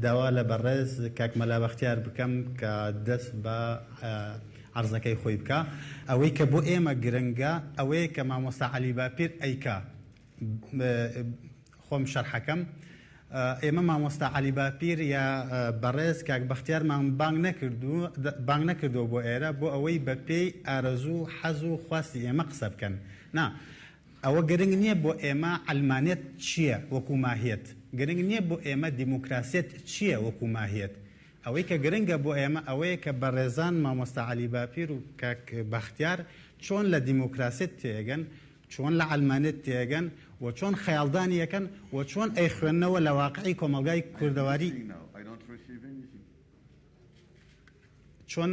داوا لە بەڕێز کاک مەلا بەختیار بکەم کە دەست بە عەرزەکەی خۆی بکا. ئەوەی کە بۆ ئێمە گرنگە ئەوەیە کە مامۆستا عەلی باپیر ئەیکا. خۆم شەرحەکەم. ئێمە مامۆستا عەلی باپیر یا بەڕێز کاک بەختیارمان بانگ نەکردوو بانگ نەکردووە بۆ ئێرە بۆ ئەوەی بە پێی ئارەزوو و حەز و خواستی ئێمە قسە بکەن. نا. ئەوە گرنگ نییە بۆ ئێمە عەلمانیەت چییە وەکو ماهیەت، گرنگ نییە بۆ ئێمە دیموکراسیەت چییە وەکو ماهیەت، ئەوەی کە گرنگە بۆ ئێمە ئەوەیە کە بەڕێزان مامۆستا عەلی باپیر و کاک بەختیار چۆن لە دیموکراسیەت تێئەگەن، چۆن لە عەلمانیەت تێئەگەن و چۆن خەیاڵدانی ئەکەن و چۆن ئەیخوێننەوە لە واقعی کۆمەڵگای کوردەواری. چۆن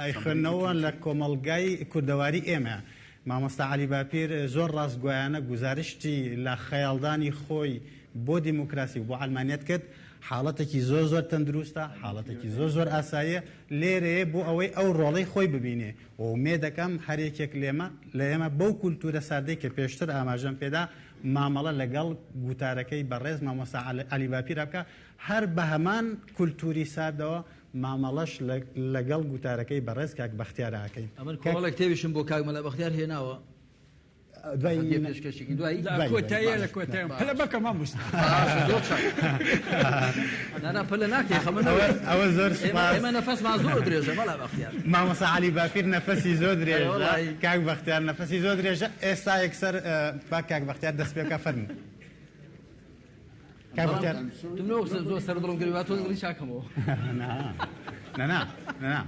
ئەیخوێننەوە لە کۆمەڵگای کوردەواری ئێمە. مامۆستا عەلی باپیر زۆر ڕاستگۆیانە گوزارشتی لە خەیاڵدانی خۆی بۆ دیموکراسی و بۆ عەلمانیەت کرد. حاڵەتێکی زۆر زۆر تەندروستە، حاڵەتێکی زۆر زۆر ئاساییە. لێرەیە بۆ ئەوەی ئەو ڕۆڵەی خۆی ببینێ و ئومێدەکەم هەر یەکێک لێمە لە ئێمە بەو کولتوورە ساردەی کە پێشتر ئاماژەم پێدا مامەڵە لەگەڵ گوتارەکەی بەڕێز مامۆستا عەلی باپیرا بکا، هەر بە هەمان کولتووری ساردەوە مامەڵەش لەگەڵ گوتارەکەی بەڕێز کاک بەختیار ئەکەین. ئەمن کۆمەڵێک کتێبیشم بۆ کاک مەلا بەختیار هێناوە. دوای پێشکەشێکی دوایی لە کۆتاییە لە کۆتاییم پەلە مەکە مامۆستا. باشە زۆر چاک. نا نا پەلە ناکەی خەمە نەبێ. ئەوە زۆر سوپاس. ئێمە نەفەسمان زۆر درێژە مەلا بەختیار. مامۆستا عەلی باپیر نەفەسی زۆر درێژە. کاک بەختیار نەفەسی زۆر درێژە. ئێستا یەکسەر با کاک بەختیار دەست پێ بکا فەرموو. کاک بەختیار زۆر سەر دڵم گرێ تۆ دڵی چاکەمەوە. نا نا نا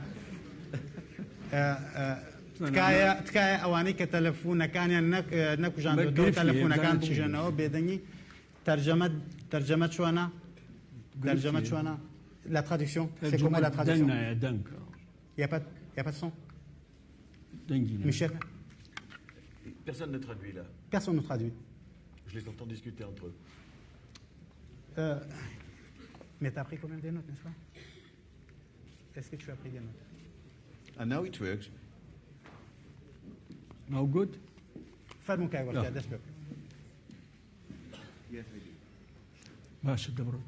تکایە تکایە ئەوانەی کە تەلەفونەکانیان نەکوژاندووەتەوە تەلەفونەکان بکوژێنەوە بێدەنگی تەرجەمە تەرجەمە چۆنە تەرجەمە چۆنە La traduction, c'est comment la traduction Il n'y a, pas, y a pas de son Michel Personne ne traduit là. Personne ne traduit. Je les entends discuter entre eux. Euh, mais tu as pris quand même des notes, n'est-ce pas Est-ce que tu as pris des notes And now it works. Now good? فەرموو کاک بەختیار دەست پێ بکە. Yes, I do. باشە دەبڕۆ.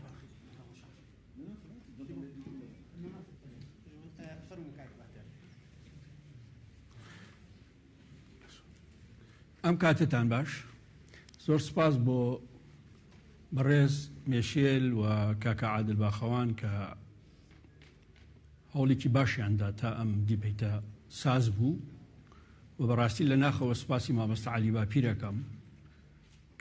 ئەم کاتتان باش زۆر سپاس بۆ بەڕێز مێشێل و کاکە عادل باخەوان کە هەوڵێکی باشیاندا تا ئەم دیبەیتە ساز بوو و بەڕاستی لە ناخەوە سپاسی مامۆستا عەلی باپیرەکەم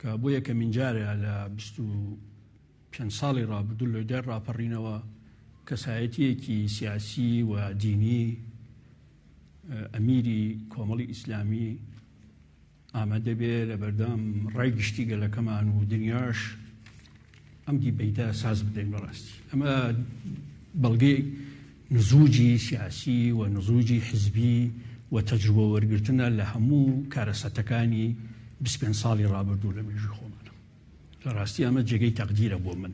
کە بۆ یەکەمین جارە لە 25 ساڵی ڕابردوو لە دوای ڕاپەڕینەوە کەسایەتیەکی سیاسی و دینی ئەمیری کۆمەڵی ئیسلامی ئامادە بێ لە بەردەم ڕای گشتی گەلەکەمان و دنیاش ئەم دیبەیتە ساز بدەین. بەڕاستی ئەمە بەڵگەی نزوجی سیاسی و نزوجی حزبی و تەجروبە وەرگرتنە لە هەموو کارەساتەکانی 25 ساڵی ڕابردوو لە مێژوی خۆمانە. لە ڕاستی ئەمە جێگەی تەقدیرە بۆ من.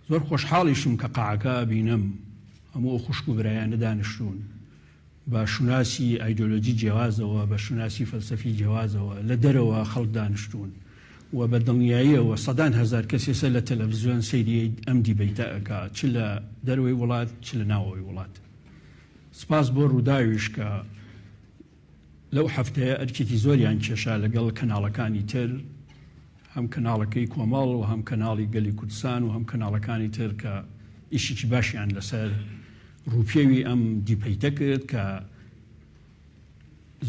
زۆر خۆشحاڵیشم کە قاعەکە ئەبینم هەموو ئەو خوشک و برایانە دانیشتوون بە شوناسی ئایدۆلۆجی جیاوازەوە، بە شوناسی فەلسەفی جیاوازەوە لە دەرەوە خەڵک دانیشتوون و بە دڵنیاییەوە سەدان هەزار کەس ئێستا لە تەلەڤزیۆن سەیری ئەم دیبەیتە ئەکا چ لە دەرەوەی وڵات چ لە ناوەوەی وڵات. سپاس بۆ ڕووداویش کە لەو هەفتەیە ئەرکێکی زۆریان کێشا لەگەڵ کەناڵەکانی تر، هەم کەناڵەکەی کۆمەڵ و هەم کەناڵی گەلی کوردستان و هەم کەناڵەکانی تر کە ئیشێکی باشیان لەسەر ڕووپێوی ئەم دیپەیتە کرد کە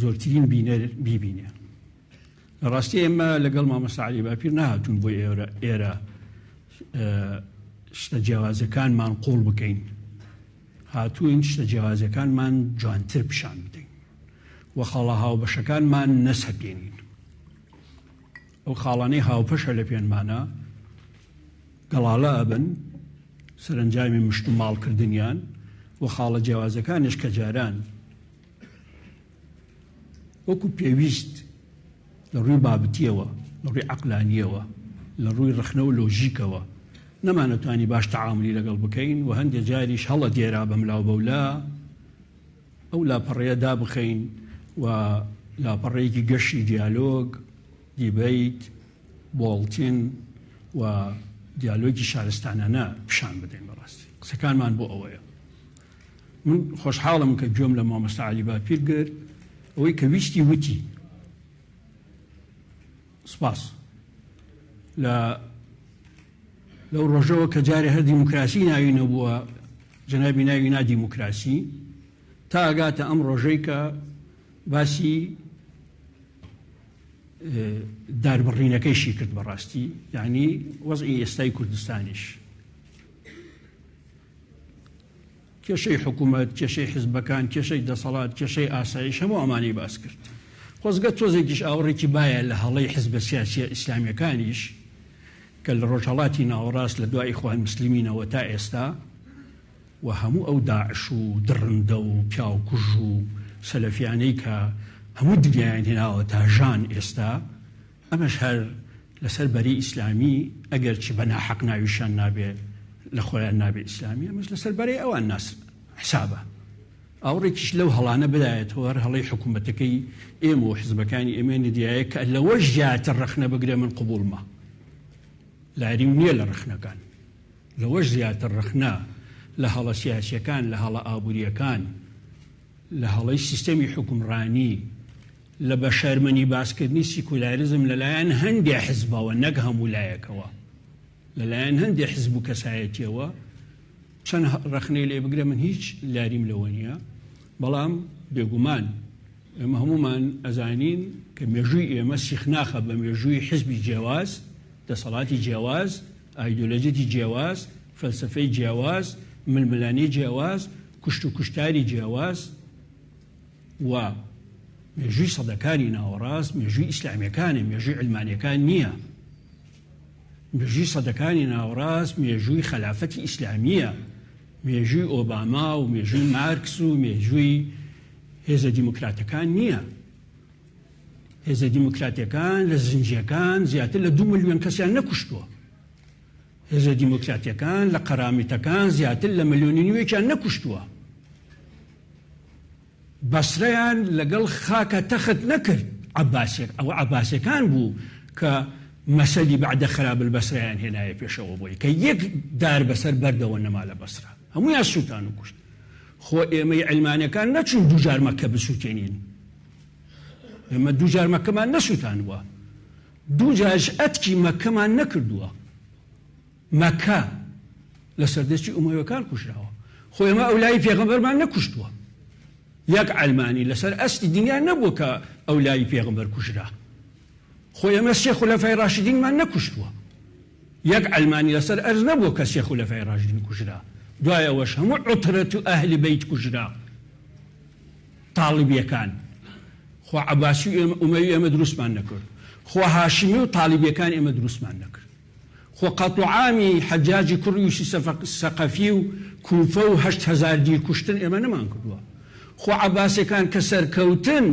زۆرترین بینەر بیبینێ. لە ڕاستی ئێمە لەگەڵ مامۆستا عەلی باپیر نەهاتوون بۆ ئێرە ئێرە شتە جیاوازەکانمان قوڵ بکەین، هاتووین شتە جیاوازەکانمان جوانتر پیشان بدەین و خاڵە هاوبەشەکانمان نەسەپێنین. ئەو خاڵانەی هاوپەشە لە پێنمانە گەڵاڵە ئەبن سەرەنجامی مشتوماڵکردنیان و خاڵە جیاوازەکانیش کە جاران وەکو پێویست لە ڕووی بابەتیەوە، لە ڕووی عەقلانیەوە، لە ڕووی ڕەخنە و لۆژیکەوە نەمانەتوانی باش تەعامولی لەگەڵ بکەین و هەندێ جاریش هەڵەدێرا بەملاو بەولا ئەو لاپەڕەیە دابخەین و لاپەڕەیەکی گەشی دیالۆگ، دیبەیت. بۆڵتین و دیالۆگی شارستانانە پیشان بدەین. بەڕاستی قسەکانمان بۆ ئەوەیە. من خۆشحاڵم کە گوێم لە مامۆستا عەلی باپیر گرت، ئەوەی کە ویستی وتی. سپاس. لە لەو ڕۆژەوە کە جارێ هەر دیموکراسی ناوی نەبووە، جەنابی ناوی نا دیموکراسی، تا ئەگاتە ئەم ڕۆژەی کە باسی داربڕینەکەیشی کرد. بەڕاستی یعنی وەزعی ئێستای کوردستانیش، کێشەی حکوومەت، کێشەی حزبەکان، کێشەی دەسەڵات، کێشەی ئاسایش، هەموو ئەمانەی باس کرد. خۆزگە تۆزێکیش ئاوڕێکی بایە لە هەڵەی حزبە سیاسیە ئیسلامیەکانیش کە لە ڕۆژهەڵاتی ناوەڕاست لە دوای ئیخوان مسلمینەوە تا ئێستا و هەموو ئەو داعش و دڕندە و پیاوکوژ و سەلەفیانەی کە هەموو دنیایان هێناوە تا ژان ئێستا، ئەمەش هەر لەسەر بەری ئیسلامی، ئەگەرچی بە ناحەق ناویشیان نابێ لە خۆیان نابێ ئیسلامی، ئەمەش لەسەر بەرەی ئەوان ناس حسابە. ئاوڕێکیش لەو هەڵانە بدایەتەوە، هەر هەڵەی حکوومەتەکەی ئێمە و حزبەکانی ئێمە ندیایە کە لەوەش زیاتر ڕەخنە بگرێ من قبوڵمە، لاریم نییە لە ڕەخنەکان. لەوەش زیاتر ڕەخنە لە هەڵە سیاسیەکان، لە هەڵە ئابووریەکان، لە هەڵەی سیستەمی حوکمڕانی، لە بە شەرمنی باسکردنی سیکولاریزم لەلایەن هەندێ حزبەوە نەک هەموو لایەکەوە، لەلایەن هەندێ حزب و کەسایەتیەوە چەند ڕەخنەی لێ بگرە من هیچ لاریم لەوە نییە. بەڵام بێگومان ئێمە هەموومان ئەزانین کە مێژووی ئێمە سیخناخە بە مێژووی حزبی جیاواز، دەسەڵاتی جیاواز، ئایدۆلۆژیەتی جیاواز، فەلسەفەی جیاواز، ململانێی جیاواز، کوشت و کوشتاری جیاواز و مێژووی سەدەکانی ناوەڕاست مێژووی ئیسلامیەکانە، مێژووی عیلمانیەکان نییە. مێژووی سەدەکانی ناوەڕاست مێژووی خەلافەتی ئیسلامییە، مێژووی ئۆباما و مێژووی مارکس و مێژووی هێزە دیموکراتەکان نییە. هێزە دیموکراتەکان لە زنجیەکان زیاتر لە 2 ملیۆن کەسیان نەکوشتووە. هێزە دیموکراتەکان لە قەرامیتەکان زیاتر لە ملیۆنی نوێکیان نەکوشتووە. بەسرەیان لەگەڵ خاکە تەخت نەکرد، عەباسیەک، ئەوە عەباسیەکان بوو کە مەسەلی بەعدە خەراب البەسرەیان هێنایە پێشەوە بۆی کە یەک دار بەسەر بەردەوە نەما لە بەسرە، هەموویان سووتان و کوشت. خۆ ئێمەی عیلمانەکان نەچوون دووجار مەککە بسووتێنین، ئێمە دووجار مەککەمان نەسووتانووە، دووجاریش ئەتکی مەککەمان نەکردووە. مەککە لەسەر دەستی ئومەویەکان کوژراوە، خۆ ئێمە ئەولای پێغەمبەرمان نەکوشتووە. یەک عەلمانی لەسەر ئەستی دنیا نەبووە کە ئەولای پێغەمبەر کوژرا. خۆ ئێمە سێ خولەفای ڕاشدینمان نەکوشتووە. یەک عەلمانی لەسەر ئەرز نەبووە کە سێ خولەفای ڕاشدین کوژرا. دوای ئەوەش هەموو عوترەت و ئەهلی بەیت کوژرا، تاڵیبیەکان. خۆ عەباسی و ئومەوی ئێمە دروستمان نەکرد، خۆ هاشمی و تاڵیبیەکان ئێمە دروستمان نەکرد. خۆ قەتڵوعامی حەجاجی کوڕی یوسی سەقەفی و کوفە و 8000 دیل کوشتن ئێمە نەمانکردووە. خۆ عەباسیەکان کە سەرکەوتن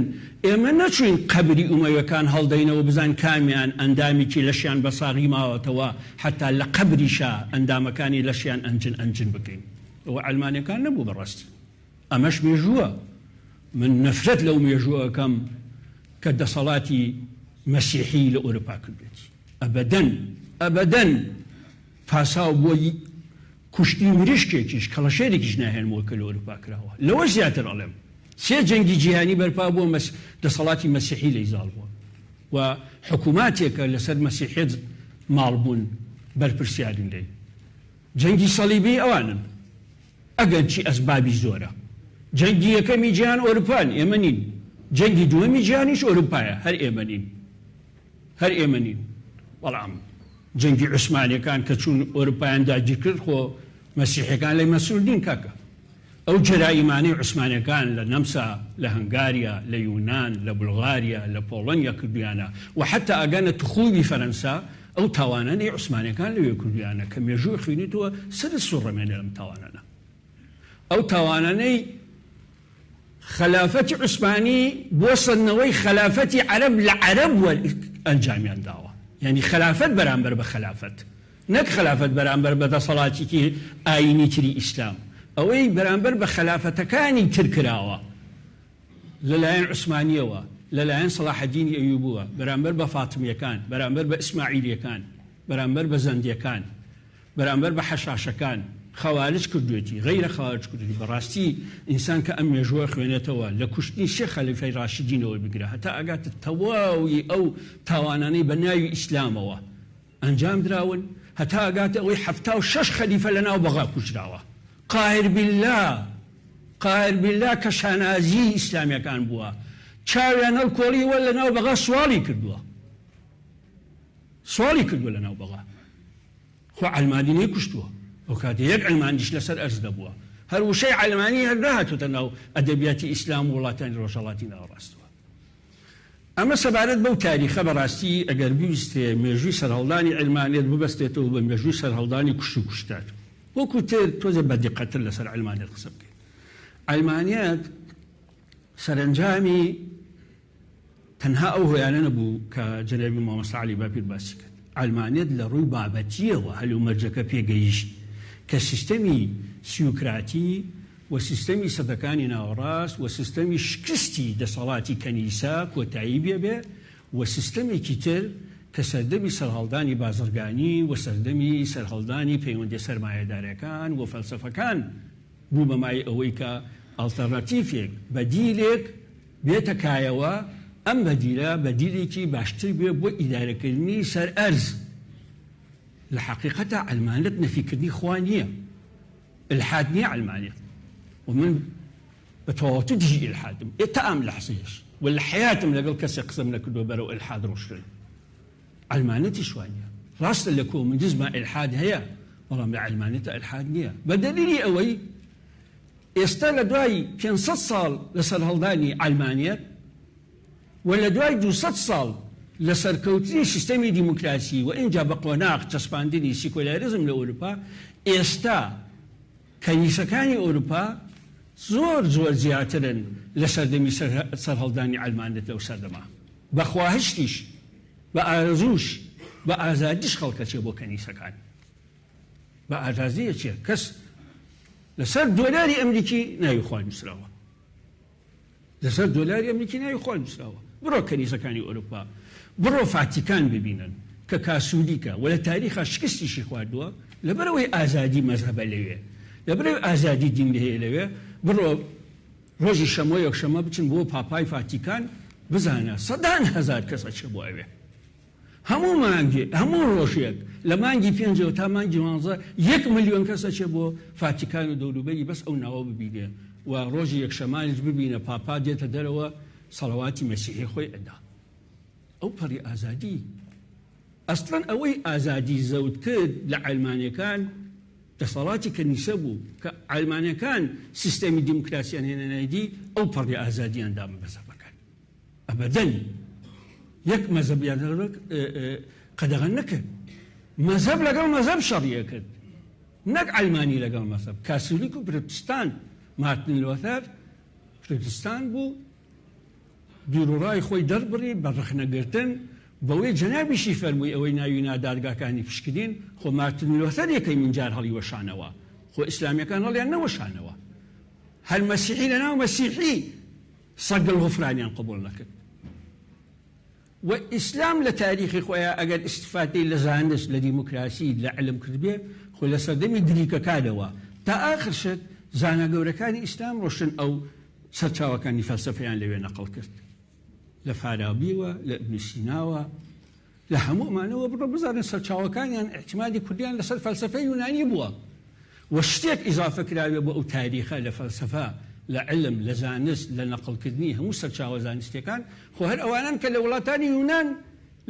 ئێمە نەچووین قەبری ئومەویەکان هەڵدەینەوە بزانین کامیان ئەندامیکی لەشیان بە ساغی ماوەتەوە حەتا لە قەبریشا ئەندامەکانی لەشیان ئەنجن ئەنجن بکەین. ئەوە عەلمانیەکان نەبوو بەڕاستی. ئەمەش مێژووە. من نەفرەت لەو مێژووە ئەکەم کە دەسەڵاتی مەسیحی لە ئۆرۆپا کردوێتی. ئەبەدەن ئەبەدەن پاساو بۆ کوشتنی مریشکێکیش کەڵەشێرێکیش ناهێنمەوە کە لە ئەوروپا کراوە. لەوەش زیاتر ئەڵێم سێ جەنگی جیهانی بەرپا بووە مەس دەسەڵاتی مەسیحی لێی زاڵ بووە و حکووماتێکە لەسەر مەسیحیەت ماڵ بوون بەرپرسیارن لێی. جەنگی سەلیبی ئەوانن ئەگەرچی ئەسبابی زۆرە. جەنگی یەکەمی جیهان ئەوروپان ئێمە نین. جەنگی دووەمی جیهانیش ئەوروپایە هەر ئێمە نین. هەر ئێمە نین. بەڵام جەنگی عوسمانیەکان کە چوون ئۆروپایان داگیر کرد خۆ مەسیحیەکان لێی مەسئول نین کاکە. ئەو جەرائیمانەی عوسمانیەکان لە نەمسا، لە هەنگاریا، لە یونان، لە بولغاریا، لە پۆڵۆنیا کردویانە و حەتا ئەگەنە تخوبی فەرەنسا ئەو تاوانانەی عوسمانیەکان لەوێ کردویانە کە مێژوو خوینیتەوە سەرت سوڕەمێنێ لەم تاوانانە. ئەو تاوانانەی خەلافەتی عوسمانی بۆ سەندنەوەی خەلافەتی عەرەب لە عەرەب ئەنجامیان داوە، یانی خەلافەت بەرامبەر بە خەلافەت، نەک خەلافەت بەرامبەر بە دەسەڵاتیکی ئایینی تری ئیسلام، ئەوەی بەرامبەر بە خەلافەتەکانی تر کراوە لەلایەن عوسمانییەوە. لەلایەن سەڵاحەدینی ئەیوبووە بەرامبەر بە فاتمیەکان، بەرامبەر بە ئیسماعیلیەکان، بەرامبەر بە زەندیەکان، بەرامبەر بە حەشاشەکان، خەوارج کردوێتی، غەیرە خەوارج کردوێتی، بەڕاستی ئینسان کە ئەم مێژووە خوێنێتەوە لە کوشتنی سێ خەلیفەی ڕاشدینەوە بگرە هەتا ئەگاتە تەواوی ئەو تاوانانەی بە ناوی ئیسلامەوە ئەنجام دراون، هەتا ئەگاتە ئەوەی 76 خەلیفە لە ناو بەغا کوژراوە. قاهر بیللا قاهر بیللا کە شانازیی ئیسلامیەکان بووە چاویان هەڵکۆڵیوە لە ناو بەغا سواڵی کردووە سواڵی کردووە لە ناو بەغا. خۆ عەلمانی نەیکوشتووە ئەو کاتە یەک عەلمانیش لەسەر ئەرز نەبووە هەر وشەی عەلمانی هەر نەهاتووتە ناو ئەدەبیاتی ئیسلام و وڵاتانی ڕۆژهەڵاتی ناوەڕاستەوە. ئەمە سەبارەت بەو تاریخە بەڕاستی ئەگەر بویسترێ مێژووی سەرهەڵدانی عەلمانیەت ببەستێتەوە بە مێژووی سەرهەڵدانی کوشت و کوشتار وەکو تر تۆزێ بە دیقەتتر لەسەر عەلمانیەت قسە بکەین. عەلمانیەت سەرەنجامی تەنها ئەو هۆیانە نەبوو کە جەنابی مامۆستا عەلی باپیر باسی کرد. عەلمانیەت لە ڕووی بابەتییەوە هەلومەرجەکە پێگەیشت کە سیستەمی سیوکراتی و سیستەمی سەدەکانی ناوەڕاست و سیستەمی شکستی دەسەڵاتی کەنیسە کۆتایی بێبێ و سیستەمێکی تر کە سەردەمی سەرهەڵدانی بازرگانی و سەردەمی سەرهەڵدانی پەیوەندیە سەرمایەدارەکان و فەلسەفەکان بوو بە مایەی ئەوەی کە ئەڵتەرناتیفێک، بەدیلێک، بێتە کایەوە، ئەم بەدیلە بەدیلێکی باشتر بێ بۆ ئیدارەکردنی سەر ئەرز. لە حەقیقەتا عەلمانیەت نەفیکردنی خوا نییە، ئیلحاد نییە عەلمانیەت و من بە تەواوەتی دژی ئیلحادم ئێ تا ئەم لەحزەیەش و لە حەیاتم لەگەڵ کەسێک قسەم نەکردووە بەرەو ئیلحاد ڕۆشتن. عەلمانیەتیش وا نییە. ڕاستە لە کۆمۆنیزما ئیلحاد هەیە، بەڵام لە عەلمانیەتا ئیلحاد نییە. بە دەلیلی ئەوەی ئێستا لە دوای 500 ساڵ لە سەرهەڵدانی عەلمانیەت و لە دوای 200 ساڵ لە سەرکەوتنی سیستەمی دیموکراسی و ئینجا بە قۆناغ چەسپاندنی سیکۆلاریزم لە ئەوروپا، ئێستا کەنیسەکانی ئەوروپا زۆر زۆر زیاترن لە سەردەمی سەرهەڵدانی عەلمانیەت لەو سەردەمە. بە خواهشتیش، بە ئارەزووش، بە ئازادیش خەڵک ئەچێ بۆ کەنیسەکان. بە ئازادی ئەچێ. کەس لەسەر دۆلاری ئەمریکی ناوی خوا نووسراوە. لەسەر دۆلاری ئەمریکی ناوی خوا نووسراوە. بڕۆ کەنیسەکانی ئەوروپا، بڕۆ فاتیکان ببینن کە کاسولیکە و لە تاریخا شکستیشی خواردووە، لەبەرئەوەی ئازادی مەزهەبە لەوێ، لەبەرئەوەی ئازادی دین هەیە لەوێ، بڕۆ ڕۆژی شەمۆ یەکشەمە بچن بۆ پاپای فاتیکان بزانە سەدان هەزار کەس ئەچێ بۆ ئەوێ هەموو مانگێ هەموو ڕۆژێک لە مانگی پێنجەوە تا مانگی وانزە 1 ملیۆن کەس ئەچێ بۆ فاتیکان و دەوروبەری بەس ئەو ناوە ببینێ و ڕۆژی یەکشەمانیش ببینە پاپا دێتە دەرەوە سەڵەواتی مەسیحی خۆی ئەدا. ئەو پەڕی ئازادی ئەسڵەن ئەوەی ئازادی زەوت کرد لە عەلمانیەکان دەسەڵاتی کەنیسە بوو کە عەلمانیەکان سیستەمی دیموکراسیان هێنا نایدی ئەو پەڕی ئازادیان دا بە مەزهەبەکان ئەبەدەن یەک مەزهەبیان قەدەغە نەکرد مەزهەب لەگەڵ مەزهەب شەڕی ئەکرد نەک عەلمانی لەگەڵ مەزهەب کاسولیک و پرۆتستان مارتن لۆثەر پرۆتستان بوو بیروڕای خۆی دەربڕی بە ڕەخنەگرتن بەوەی جەنابیشی فەرمووی ئەوەی ناوی نا دادگاکانی پشکنین، خۆ مارتن لۆثەر یەکەمین جار هەڵیوەشانەوە، خۆ ئیسلامیەکان هەڵیان نەوەشانەوە، هەر مەسیحی لەناو مەسیحی سەگ الغفرانیان قبوڵ نەکرد. و ئیسلام لە تاریخی خۆیا ئەگەر ئیستفادەی لە زانست، لە دیموکراسی، لە علم کردبێ، خۆ لە سەردەمی گریکەکانەوە تا ئاخر شت زانا گەورەکانی ئیسلام ڕۆشتن ئەو سەرچاوەکانی فەلسەفەیان لەوێ نەقڵ کرد. لە فارابیوە، لە ئیبن سیناوە، لە هەموو ئەمانەوە بڕۆ بزانە سەرچاوەکانیان ئیعتیمادی کوردیان لەسەر فەلسەفەی یونانی بووە و شتێک ئیزافە کراوێ بۆ ئەو تاریخە لە فەلسەفە، لە علم، لە زانست، لە نەقڵکردنی هەموو سەرچاوە زانستیەکان، خۆ هەر ئەوانەن کە لە وڵاتانی یونان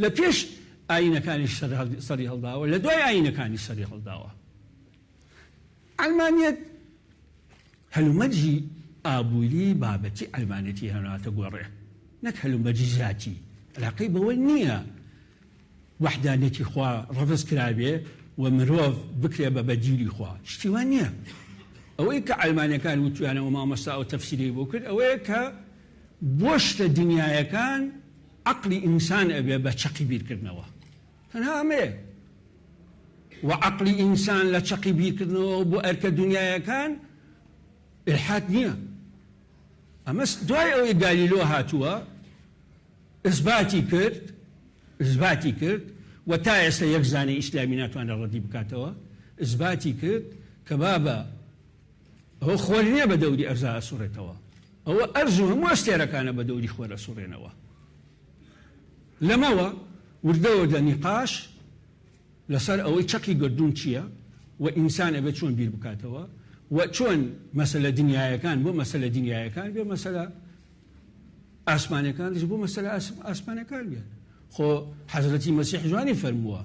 لە پێش ئایینەکانیش سەری هەڵداوە، لە دوای ئایینەکانیش سەری هەڵداوە. عەلمانیەت هەلومەرجی ئابووری بابەتی عەلمانیەتی هێناتە گۆڕێ نەک هەلومەرجی زاتی، عەلاقەی بەوە نییە وەحدانیەتی خوا ڕەفز کرابێ و مرۆڤ بکرێ بە بەدیلی خوا، شتی وا نییە. ئەوەی کە عەلمانیەکان وتویانە و مامۆستا ئەو تەفسیرەی بۆ کرد ئەوەیە کە بۆ شتە دنیایەکان عەقڵی ئینسان ئەبێ بە چەقی بیرکردنەوە، تەنها ئەمەیە و عەقڵی ئینسان لە چەقی بیرکردنەوە بۆ ئەرکە دنیایەکان ئیلحاد نییە. ئەمە دوای ئەوەی گالیلۆ هاتووە. ئیسباتی کرد، ئیسباتی کرد و تا ئێستا یەک زانای ئیسلامی ناتوانێت ڕەدی بکاتەوە، ئیسباتی کرد کە بابە ئەوە خۆر نییە بە دەوری ئەرزا ئەسوڕێتەوە، ئەوە ئەرز و هەموو ئەستێرەکانە بە دەوری خۆر ئەسوڕێنەوە. لەمەوە وردە وردە نیقاش لەسەر ئەوەی چەقی گەردوون چییە و ئینسان ئەبێت چۆن بیر بکاتەوە و چۆن مەسەلە دنیایەکان بۆ مەسەلە دنیایەکان بێ، مەسەلە ئاسمانەکانیش بۆ مەسەلە ئاسمانەکان بێت. خۆ حەزرەتی مەسیح جوانی فەرمووە،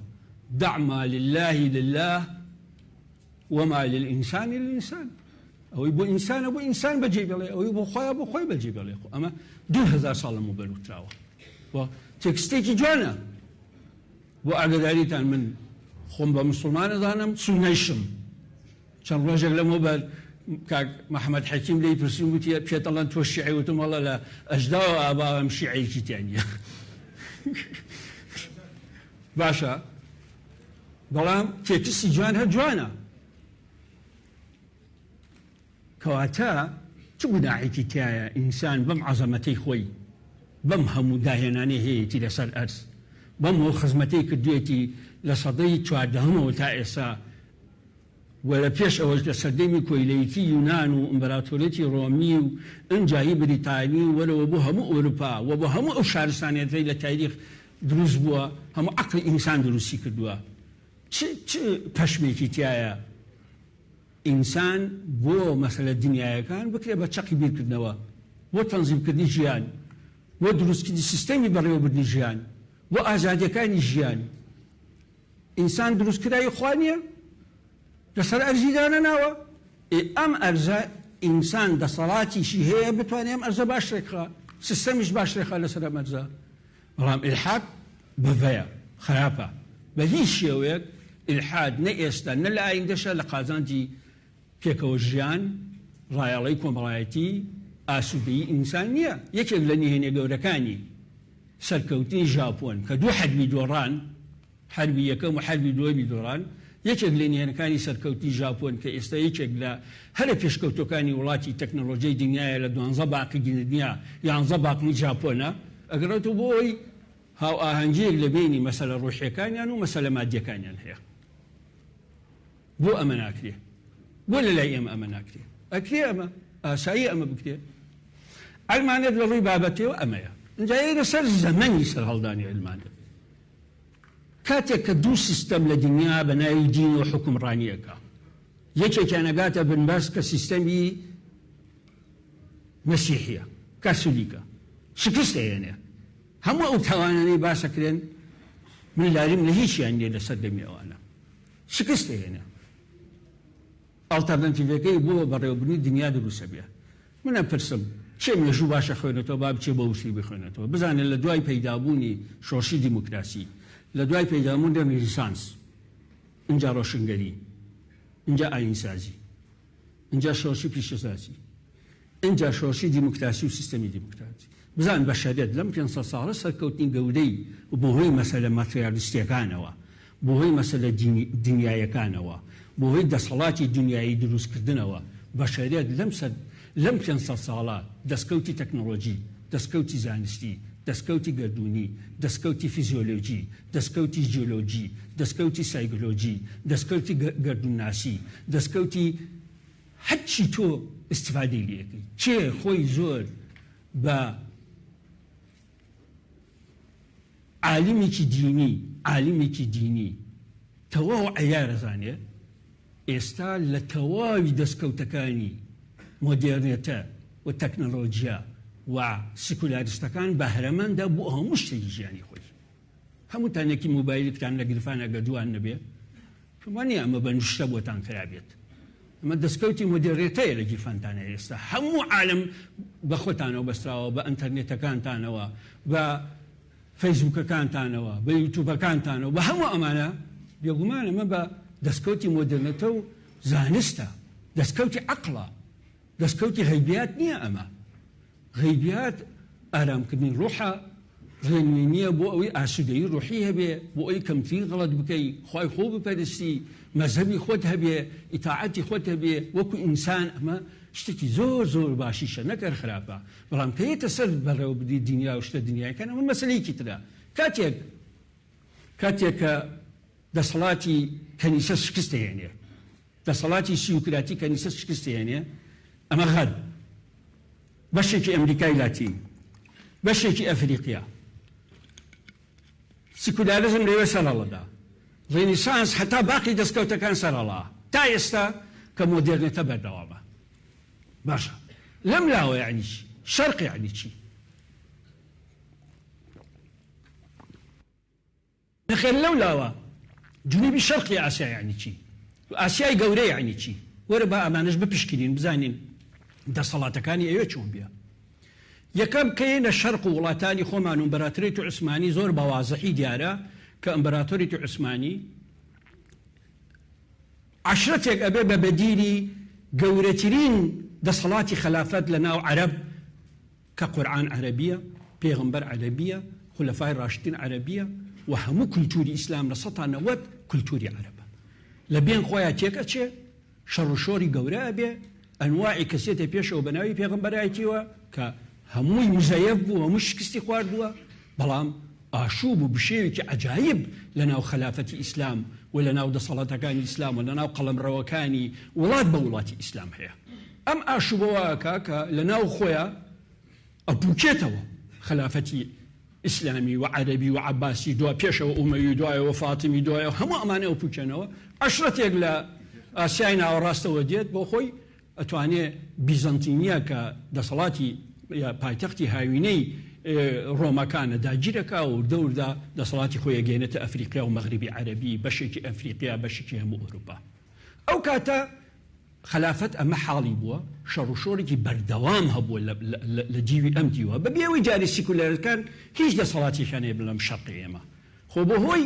دع ما لله لله وما للإنسان للإنسان. ئەوەی بۆ ئینسانە بۆ ئینسان بەجێ بێڵێ، ئەوەی بۆ خوایە بۆ خۆی بەجێ بێڵێ. خۆ ئەمە 2000 ساڵ لەمەوبەر وتراوە و تێکستێکی جوانە. بۆ ئاگداریتان من خۆم بە مسوڵمان ئەزانم، سوننەیشم. چەند ڕۆژێک لەمەوبەر کاک محەمەد حەکیم لێی پرسیم وتی پێت ئەڵێن تۆ شیعەی؟ وتم وەڵا لە ئەژداوە ئاباوەم شیعەیەکی تیا نییە. باشە بەڵام تێکستی جوان هەر جوانە. کەواتە چ گوناحێکی تیایە ئینسان بەم عەزەمەتەی خۆی، بەم هەموو داهێنانەی هەیەتی لەسەر ئەرز، بەم هەموو خزمەتەی کردوێتی لە سەدەی چواردەهەمەوە تا ئێستا و لە پێش ئەوەش لە سەردەمی کۆیلەیتی یونان و ئیمبراتۆریەتی ڕۆمی و ئنجا هی بریتانی و وەرەوە بۆ هەموو ئەوروپا و بۆ هەموو ئەو شارستانیەتەی لە تاریخ دروست بووە، هەموو عەقڵی ئینسان دروستی کردووە، چ چ پەشمێکی تیایە؟ ئینسان بۆ مەسەلە دنیایەکان بکرێ بە چەقی بیرکردنەوە، بۆ تەنزیمکردنی ژیان، بۆ دروستکردنی سیستەمی بەڕێوەبردنی ژیان، بۆ ئازادیەکانی ژیان. ئینسان دروستکراوی خوا نیە؟ لەسەر ئەرزی دانەناوە؟ ئێ ئەم ئەرزە ئینسان دەسەڵاتیشی هەیە بتوانێ ئەم ئەرزە باش رێکخا، سیستەمیش باش رێکخا لەسەر ئەم ئەرزە. بەڵام ئیلحاد بڤەیە، خراپە، بە هیچ شێوەیەک ئیلحاد نە ئێستا نە لە ئایندەشا لە قازانجی پێکەوە ژیان، ڕایەڵەی کۆمەڵایەتی، ئاسوودەیی ئینسان نییە. یەکێک لە نهێنیە گەورەکانی سەرکەوتنی ژاپۆن کە دوو حەربی دۆڕان، حەربی یەکەم و حەربی دووەمی دۆڕان، یەکێک لە نهێنەکانی سەرکەوتنی ژاپۆن کە ئێستا یەکێک لە هەرە پێشکەوتووەکانی وڵاتی تەکنەڵۆجیای دنیایە لە دوانزە باقی دنیا یانزە باقی ژاپۆنە، ئەگەڕێتەوە بۆ ئەوەی هاوئاهەنگییەک لە بەینی مەسەلە ڕوحییەکانیان و مەسەلە مادییەکانیان هەیە. بۆ ئەمە ناکرێ؟ بۆ لە لای ئێمە ئەمە ناکرێ؟ ئەکرێ ئەمە، ئاساییە ئەمە بکرێ. عەلمانیەت لە ڕووی بابەتیەوە ئەمەیە. ئینجا ئێرە سەر زەمەنی سەرهەڵدانی عەلمانیەت. کاتێک کە دوو سیستەم لە دنیا بە ناوی دینەوە حوکمڕانی ئەکا، یەکێکیان ئەگاتە بنبەست کە سیستەمی مەسیحیە، کاسۆلیکە، شکست ئەیەنێ. هەموو ئەو تاوانانەی باس ئەکرێن من لاریم لە هیچیان نیە لە سەردەمی ئەوانە. شکست ئەیەنێ. ئەڵتەرنەتیڤەکەی بۆ بەڕێوەبردنی دنیا دروست ئەبێ. من ئەپرسم کێ مێژوو باش ئەخوێنێتەوە با بچێ بۆ وشەی بخوێنێتەوە بزانێ لە دوای پەیدابوونی شۆڕشی دیموکراسی، لە دوای پەیدابوونی ڕێنیسانس، ئینجا ڕۆشنگەری، ئینجا ئایینسازی، ئینجا شۆڕشی پیشەسازی، ئینجا شۆڕشی دیموکراسی و سیستەمی دیموکراتی. بزان بەشەریەت لەم 500 ساڵە سەرکەوتنی گەورەی بەهۆی مەسەلە ماتریالیستیەکانەوە، بەهۆی مەسەلە دنیایەکانەوە، بەهۆی دەسەڵاتی دنیایی دروستکردنەوە، بەشەریەت لەم سەد لەم 500 ساڵە دەستکەوتی تەکنۆلۆجی، دەستکەوتی زانستی، دەستکەوتی گەردوونی، دەستکەوتی فیزیۆلۆجی، دەستکەوتی جیۆلۆجی، دەستکەوتی سایکۆلۆجی، دەستکەوتی گەردوونناسی، دەستکەوتی هەرچی تۆ ئیستفادەی لێ ئەکەی. کێ خۆی زۆر بە عالمێکی دینی، عالمێکی دینی تەواو عەیار ئەزانێ، ئێستا لە تەواوی دەستکەوتەکانی مۆدێرنێتە و تەکنەلۆجیا و سیکولاریستەکان بەهرەمەندە بۆ هەموو شتێکی ژیانی خۆی. هەمووتان یەکی مۆبایلێکتان لە گرفان ئەگەر دووان نەبێ، پێم وا نییە ئەمە بە نوشتە بۆتان کرابێت. ئەمە دەستکەوتی مۆدێرنێتەیە لە گیرفانتانە ئێستا. هەموو عالەم بە خۆتانەوە بەستراوە، بە ئەنتەرنێتەکانتانەوە، بە فەیسبووکەکانتانەوە، بە یوتوبەکانتانەوە، بە هەموو ئەمانە. بێگومان ئەمە بە دەستکەوتی مۆدێرنێتە و زانستە، دەستکەوتی عەقڵە، دەستکەوتی غەیبیات نییە ئەمە. غەیبیات ئارامکردنی ڕۆحە، ڕێنوێنییە بۆ ئەوەی ئاسوودەیی ڕۆحی هەبێ، بۆ ئەوەی کەمترین غەڵەت بکەی، خوای خۆو بپەرستی، مەزهەبی خۆت هەبێ، ئیتاعەتی خۆت هەبێ وەکو ئینسان، ئەمە شتێکی زۆر زۆر باشیشە نەک هەر خراپە، بەڵام کە یەتە سەر بەڕێوەبردنی دنیا و شتە دنیایەکان ئەمە مەسەلەیەکی ترە. کاتێک کاتێک کە دەسەڵاتی کەنیسە شکست دەهێنێ، دەسەڵاتی سیوکراتی کەنیسە شکست دەهێنێ، ئەمە غەرب، بەشێکی ئەمریکای لاتین، بەشێکی ئەفریقیا، سیکولاریزم لەوێ سەرهەڵەدا، ڕێنیسانس هەتا باقی دەستکەوتەکان سەرهەڵا تا ئێستا کە مۆدێرنێتە بەردەوامە. باشە لەم لاوە یەعنی چی؟ شەرق یەعنی چی؟ نەخێر لەو لاوە جنوبی شەرقی ئاسیا یەعنی چی؟ ئاسیای گەورە یەعنی چی؟ وەرە با ئەمانەش بپشکنین بزانین دەسەڵاتەکانی ئەوێ چۆن بیە. یەکەم کە یەنە شەرق و وڵاتانی خۆمان و ئمبراتۆریەتی عوسمانی زۆر بە وازحی دیارە کە ئمبراتۆریەتی عوسمانی عەشرەتێک ئەبێ بە بەدیلی گەورەترین دەسەڵاتی خەلافەت لە ناو عەرەب کە قورعان عەرەبیە، پێغەمبەر عەرەبیە، خولەفای ڕاشدین عەرەبیە و هەموو کولتوری ئیسلام 90% کولتوری عەرەبە لە بێن خۆیا تێک ئەچێ. شەڕ و شۆڕی گەورە ئەبێ، ئەنواعی کەسێتە پێشەوە بە ناوی پێغەمبەرایەتیەوە کە هەمووی مزەیەف بوو، هەمووی شکستی خواردووە، بەڵام ئاشوب و بشێوێکی عەجایب لە ناو خەلافەتی ئیسلام و لە ناو دەسەڵاتەکانی ئیسلام و لە ناو قەڵەمڕەوەکانی وڵات بە وڵاتی ئیسلام هەیە. ئەم ئاشوبە وا ئەکا کە لە ناو خۆیا ئەپوکێتەوە خەلافەتی ئیسلامی و عەرەبی و عەباسی دوا پێشەوە ئومەوی دوایەوە فاتیمی دوایەوە هەموو ئەمانە ئەپوکێنەوە عەشرەتێک لە ئاسیای ناوەڕاستەوە دێت بۆ خۆی ئەتوانێ بیزەنتینیە کە دەسەڵاتی پایتەختی هاوینەی ڕۆمەکانە داگیرەکا و دەوردا دەسەڵاتی خۆی ئەگەێنێتە ئەفریقیا و مەغریبی عەرەبی بەشێکی ئەفریقیا بەشێکی هەموو ئەوروپا ئەو کاتە خەلافەت ئەمە حاڵی بووە، شەڕوشۆڕێکی بەردەوام هەبووە لە دیوی ئەم دیوە، بەبێ ئەوەی جارێ سیکولەرەکان هیچ دەسەڵاتێکیان هەیە لەم شەرقی ئێمە. خۆ بەهۆی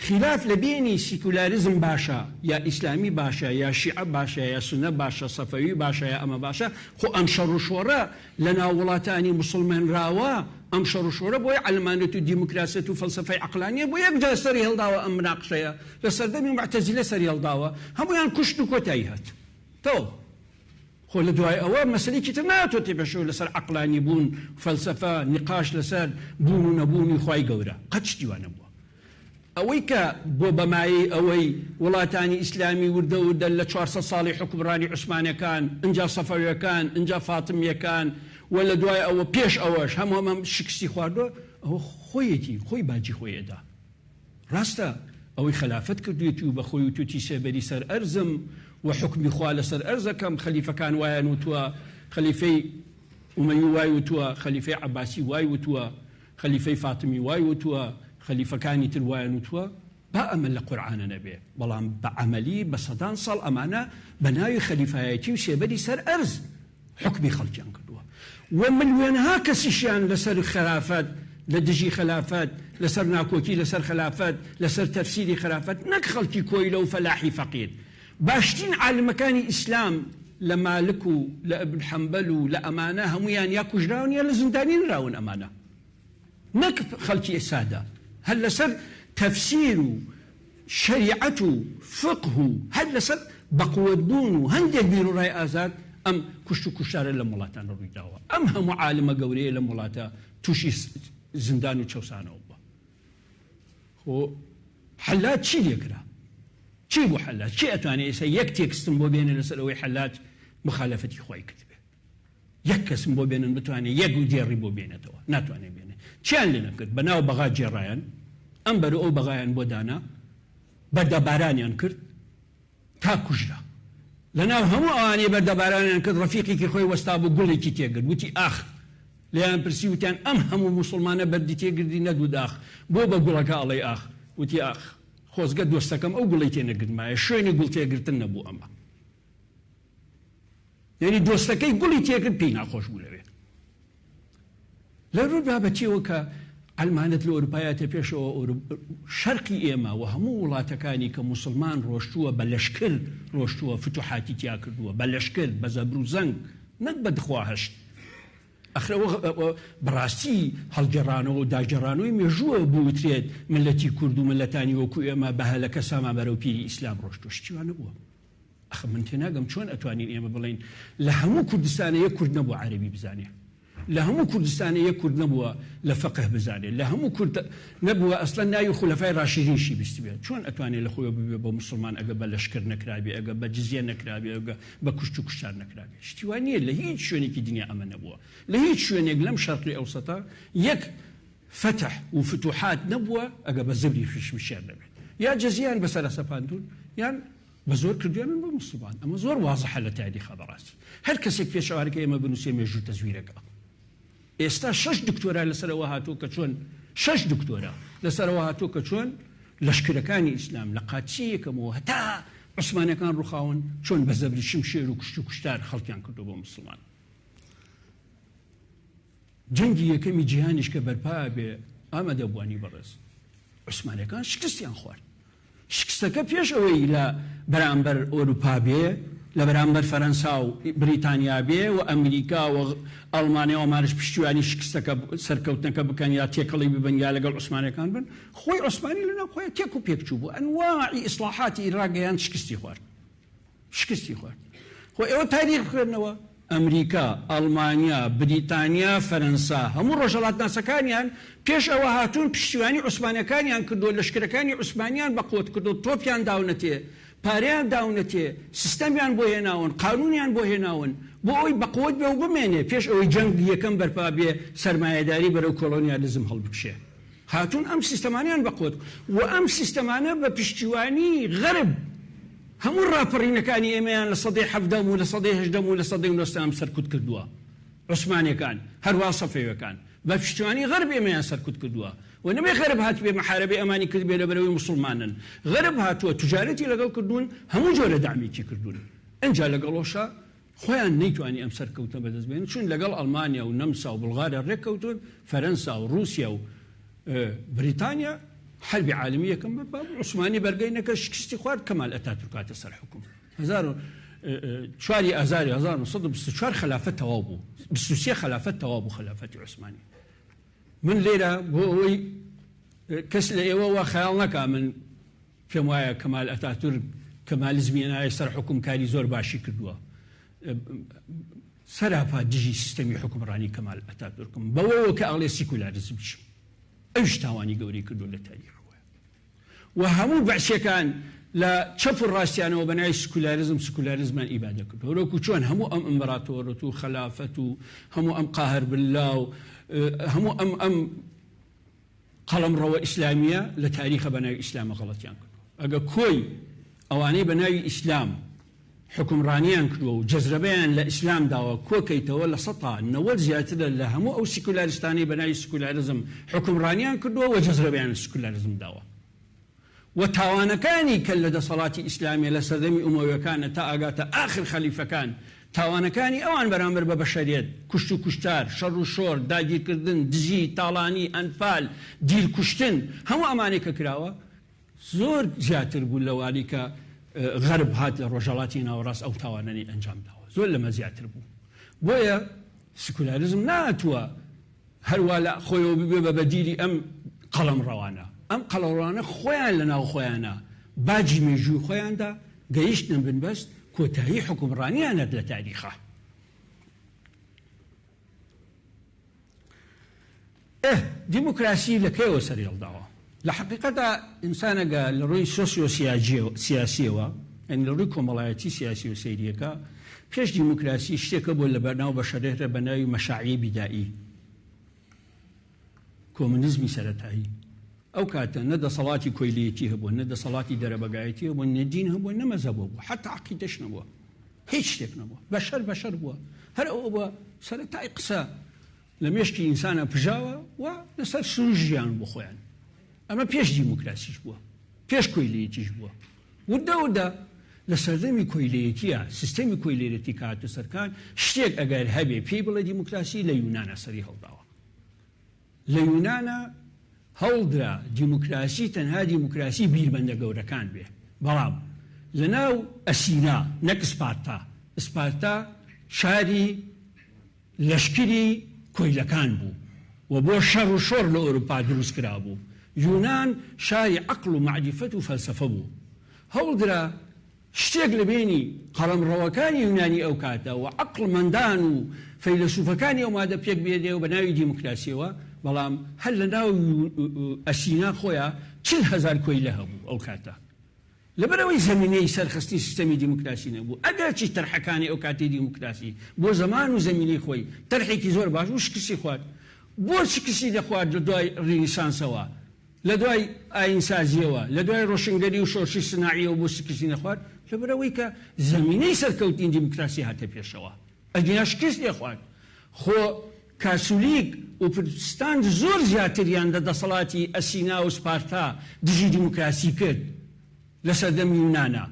خیلاف لە بێنی سیکولاریزم باشە یا ئیسلامی باشە یا شیعە باشە یا سوننە باشە، سەفەوی باشە یا ئەمە باشە، خۆ ئەم شەڕوشۆڕە لە ناو وڵاتانی موسڵمێنراوە، ئەم شەڕوشۆڕە بۆیە عەلمانیەت و دیموکراسیەت و فەلسەفەی عەقلانیە بۆ یەک جار سەری هەڵداوە ئەم مناقشەیە لە سەردەمی موعتەزیلە سەری هەڵداوە هەموویان کوشت و کۆتایی هات تەواو خۆ لە دوای ئەوە مەسەلەیەکی تر ناتۆتێ پێشەوە لەسەر عەقلانی بوون فەلسەفە نیقاش لەسەر بوون و نەبوونی خوای گەورە قەت شتی وا نەبووە. ئەوەی کە بۆ بە مایەی ئەوەی وڵاتانی ئیسلامی وردە وردە لە 400 ساڵی حوکمڕانی عوسمانەکان، ئنجا سەفەویەکان، ئنجا فاتمیەکان و لە دوای ئەوە پێش ئەوەش هەموو ئەمە شکستی خواردوە، ئەوە خۆیەتی، خۆی باجی خۆی ئەدا. ڕاستە ئەوەی خەلافەت کردویەتی و بە خۆی وتویەتی سێبەری سەر ئەرزم و حوکمی خوا لەسەر ئەرزەکەم، خەلیفەکان وایان وتوە، خەلیفەی ئومەوی وای وتوە، خەلیفەی عەباسی وای وتوە، خەلیفەی فاتمی وای وتووە، خەلیفەکانی تر وایان وتووە، با ئەمە لە قورعانە نەبێ، بەڵام بە عەمەلی بە سەدان ساڵ ئەمانە بە ناوی خەلیفایەتی و سێبەری سەر ئەرز حوکمی خەڵکیان کردووە و ملوێنها کەسیشیان لەسەر خەلافەت، لە دژی خەلافەت، لەسەر ناکۆکی لەسەر خەلافەت، لەسەر تەفسیری خەلافەت، نەک خەڵکی کۆیلە و فەلاحی فەقیر. باشترین عالمەکانی ئیسلام لە مالک و لە ابن حنبل و لە ئەمانە هەموویان یا کوژراون یا لە زیندانی نراون ئەمانە نەک خەڵکی سادە هەر لەسەر تەفسیر و شەریعەت و فقه و هەر لەسەر بەقوت بوون و هەندێک بیروڕای ئازاد ئەم کوشت و کوشتارە لەم وڵاتانە ڕوویداوە ئەم هەموو عالمە گەورەیە لەم وڵاتە تووشی زیندان و چەوسانەوە بووە. خۆ حەلاج چی لێکرا؟ چی بوو حەلاج؟ کێ ئەتوانێ ئێستا یەک تێکستم بۆ بێنێ لەسەر ئەوەی حەلاج مخالەفەتی خوای کردبێ؟ یەک کەسم بۆ بێنن بتوانێ یەک دێڕی بۆ بێنێتەوە، ناتوانێ بێنێ. چیان لێ نەکرد؟ بە ناو بەغا گێڕایان، ئەم بەر و ئەو بەغایان بۆ دانا، بەردەبارانیان کرد تا کوژرا. لەناو هەموو ئەوانەی بەردەبارانیان کرد ڕەفیقێکی خۆی وەستابوو گوڵێکی تێگرت، وتی ئاخ! لێیان پرسی وتیان ئەم هەموو موسڵمانە بەردی تێگردی نەدوت ئاخ، بۆ بە گوڵەکە ئەڵێی ئاخ؟ وتی ئاخ! خۆزگە دۆستەکەم ئەو گوڵەی تێنەگرتمایە، شوێنی گوڵ تێگرتن نەبوو ئەمە. یانی دۆستەکەی گوڵی تێکرد پێی ناخۆش بوو لەوێ. لە رووی بابەتیەوە کە عەلمانەت لە ئەوروپا یاتە پێشەوە شەرقی ئێمە و هەموو وڵاتەکانی کە موسڵمان ڕۆشتووە بە لەشکر ڕۆشتووە فتوحاتی تیا کردووە بە لەشکر بە زەبر و زەنگ نەک بە دخواهشت ئەخر ئەوە بەڕاستی هەڵگێڕانەوە و داگێڕانەوەی مێژووە بوترێت ملەتی کورد و ملەتانی وەکو ئێمە بە هەلەکە سامان بەرەو پیری ئیسلام ڕۆشتووە شتی وا نەبووە. ئەخ من تێناگەم چۆن ئەتوانین ئێمە بڵێین لە هەموو کوردستانە یەک کورد نەبووە عەرەبی بزانێ، لە هەموو کوردستانە یەک کورد نەبووە لە فەقه بزانێ، لە هەموو کورد نەبووە ئەسڵەن ناوی خولەفای ڕاشدینشی بیستبێ، چۆن ئەتوانێ لە خۆیەوە ببێ بە موسڵمان ئەگە بە لەشکر نەکرابێ، ئەگە بە جزیە نەکرابێ، ئەگە بە کوشت و کوشتار نەکرابێ؟ شتی وا نییە، لە هیچ شوێنێکی دنیا ئەمە نەبووە، لە هیچ شوێنێک لەم شەرقی ئەوسەتە یەک فەتح و فتوحات نەبووە ئەگە بە زەبری شمشێر نەبێت، یا جزیەیان بەسەرا سەپاندوون یان بە زۆر کردویانن بە موسڵمان. ئەمە زۆر وازحە لە تاریخا بەڕاستی هەر کەسێک پێچەوانەکەی ئێمە بنوسێ مێژوو تەزویرەکا. ئێستا شەش دکتۆرا لەسەر ئەوە هاتووە کە چۆن شەش دکتۆرا لەسەر ئەوە هاتووە کە چۆن لەشکرەکانی ئیسلام لە قادسی یەکەمەوە هەتا عوسمانەکان ڕوخاون چۆن بە زەبری شمشێر و کوشت و کوشتار خەڵکیان کردووە بۆ موسڵمان. جەنگی یەکەمی جیهانیش کە بەرپا ئەبێ ئامادەبووانی بەڕێز عوسمانەکان شکستیان خوارد. شکستەکە پێش ئەوەی لە بەرامبەر ئۆروپا بێ، لە بەرامبەر فەرەنسا و بریتانیا بێ و ئەمریکا و ئەڵمانیا و ئەمانەش پشتیوانی شکستەکە سەرکەوتنەکە بکەن یا تێکەڵی ببن یا لەگەڵ عوسمانەکان بن، خۆی عوسمانی لەناو خۆیا تێک و پێک چووبوو، ئەنواعی ئیسڵاحاتی ڕاگەیاند شکستی خوارد. شکستی خوارد. خۆ ئێوە تاریخ بخوێننەوە، ئەمریکا، ئەڵمانیا، بریتانیا، فەرەنسا، هەموو ڕۆژهەڵاتناسەکانیان پێش ئەوە هاتوون پشتیوانی عوسمانیەکانیان کردووە، لەشکرەکانی عوسمانیان بەقوەت کردووە، تۆپیان داونەتێ، پارەیان داونەتێ، سیستەمیان بۆ هێناون، قانونیان بۆ هێناون، بۆ ئەوەی بەقوەت بێ و بمێنێ پێش ئەوەی جەنگ یەکەم بەرپا بێ، سەرمایەداری بەرەو کۆڵۆنیالیزم هەڵبکشێ. هاتوون ئەم سیستەمانەیان بەقوەت و ئەم سیستەمانە بە پشتیوانی غەرب هەموو ڕاپەڕینەکانی ئێمەیان لە سەدەی حەڤدەم و لە سەدەی هەژدەم و لە سەدەی نۆزدەهەم سەرکوت کردووە. عوسمانیەکان، هەروا سەفەویەکان بە پشتیوانی غەرب ئێمەیان سەرکوت کردووە و نەبێ غەرب هاتبێ محارەبەی ئەمانی کردبێ لەبەرئەوەی موسڵمانن. غەرب هاتووە توجارەتی لەگەڵ کردوون، هەموو جۆرە دەعمێکی کردوون. ئینجا لەگەڵۆشا خۆیان نەیتوانی ئەم سەرکەوتنە بەدەست بێنن، چون لەگەڵ ئەڵمانیا و نەمسا و بوڵغاریا ڕێککەوتوون، فەرەنسا و ڕووسیا و بریتانیا، حەربی عالەمی یەکەم بەرپا بوو، عوسمانی بەرگەی نەکرد شکستی خوارد، کەمال ئەتاتورک هاتە سەر حوکم. هەزار و چواری ئازاری 1924 خەلافەت تەواو بوو، 23 خەلافەت تەواو بوو خەلافەتی عوسمانی. من لێرە بۆ ئەوەی کەس لە ئێوە وا خەیاڵ نەکا من پێم وایە کەمال ئەتاتورک کەمالیزمی هێنایە سەر حوکم کاری زۆر باشی کردووە. سەراپا دژی سیستەمی حوکمڕانی کەمال ئەتاتورکم بەوەوە کە ئەڵێ سیکولاریزمیشم. ئەویش تاوانی گەورەی کردووە لە تاریخەوە و هەموو بەعسیەکان لە چەپ و ڕاستیانەوە بە ناوی سکولاریزم سکولاریزمان ئیبادە کردووە. هەروەکو چۆن هەموو ئەم ئیمبراتۆرەت و خەلافەت و هەموو ئەم قاهر باللە و هەموو ئەم ئەم قەڵەمڕەوە ئیسلامییە لە تاریخە بە ناوی ئیسلامە غەڵەتیان کردووە. ئەگە کۆی ئەوانەی بە ناوی ئیسلام حوکمڕانیان کردووە و جەزرەبەیان لە ئیسلام داوە کۆکەیتەوە 90% زیاترە لە هەموو ئەو سیکولاریستانەی بە ناوی سکولاریزم حوکمڕانیان کردووە و جەزرەبەیان لە سکولاریزم داوە. و تاوانەکانی کە لە دەسەڵاتی ئیسلامیە لە سەردەمی ئومەویەکانە تا ئەگاتە ئاخر خەلیفەکان تاوانەکانی ئەوان بەرامبەر بە بەشەریەت کوشت و کوشتار شەڕ و شۆڕ داگیرکردن دزی تاڵانی ئەنفال دیل کوشتن هەموو ئەمانەی کە کراوە زۆر زیاتر بوو لەوانەی کە غەرب هات لە ڕۆژهەڵاتی ناوەڕاست ئەو تاوانانەی ئەنجام داوە زۆر لەمە زیاتر بوو بۆیە سکولاریزم نەهاتووە هەروا لە خۆیەوە ببێ بە بەدیلی ئەم قەڵەمڕەوانە. ئەم قەڵەڕەوانە خۆیان لە ناو خۆیانا باجی مێژووی خۆیان دا، گەیشتنە بنبەست، کۆتایی حوکمڕانیان هات لە تاریخا. ئه دیموکراسی لە کەیەوە سەری هەڵداوە؟ لە حەقیقەتا ئینسان ئەگە لە ڕووی سۆسیۆ سیاسیەوە یانی لە ڕووی کۆمەڵایەتی سیاسیەوە سەیریەکا پێش دیموکراسی شتێک هەبووە لە ناو بەشەرێتە بە ناوی مەشاعی بیدائی کۆمۆنیزمی سەرەتایی ئەو کاتە نە دەسەڵاتی کۆیلەیەتی هەبووە نە دەسەڵاتی دەرەبەگایەتی هەبووە نە دین هەبووە نە مەزهەب هەبووە حتا عەقیدەش نەبووە هیچ شتێک نەبووە بەشەر بەشەر بووە هەر ئەوە بووە سەرەتای قسە لە مێشکی ئینسانا پژاوە و لەسەر سروشت ژیان بۆ خۆیان. ئەمە پێش دیموکراسیش بووە، پێش کۆیلەیەتیش بووە. وردە وردە لە سەردەمی کۆیلەیەتییا، سیستەمی کۆیلەیەتی کە هاتە سەرکار، شتێک ئەگەر هەبێ پێی بڵێ دیموکراسی لە یونانا سەری هەڵداوە. لە یونانا هەوڵدرا دیموکراسی تەنها دیموکراسی بیرمەندە گەورەکان بێ، بەڵام لەناو ئەسینا نەک ئسپارتا، ئسپارتا شاری لەشکری کۆیلەکان بوو و بۆ شەڕ و شۆڕ لە ئۆروپا دروست کرابوو. یونان شاری عەقڵ و مەعریفەت و فەلسەفە بوو. هەوڵدرا شتێک لە بەینی قەڵەمڕەوەکانی یونانی ئەو کاتە و عەقڵمەندان و فەیلەسوفەکانی ئەو مادە پێک بێنێ و بە ناوی دیموکراسیەوە، بەڵام هەر لە ناو ئەسینا خۆیا 40,000 کۆیلە هەبوو ئەو کاتە. لەبەرئەوەی زەمینەی سەرخستنی سیستەمی دیموکراسی نەبوو، ئەگەرچی تەرحەکانی ئەو کاتەی دیموکراسی بۆ زەمان و زەمینەی خۆی تەرحێکی زۆر باش بوو، شکستی خوارد. بۆ شکستی دەخوارد لە دوای ڕینیسانسەوە؟ لە دوای ئایینسازییەوە، لە دوای ڕۆشنگەری و شۆرشی سناعییەوە بۆ شکستی نەخوارد؟ لەبەرئەوەی کە زەمینەی سەرکەوتنی دیموکراسی هاتە پێشەوە، ئەگینا شکست دەخوارد. خۆ کاسولیک و پروتستانت زۆر زیاتریان لە دەسەڵاتی ئەسینا و سپارتا دژی دیموکراسی کرد لە سەردەمی یونانا.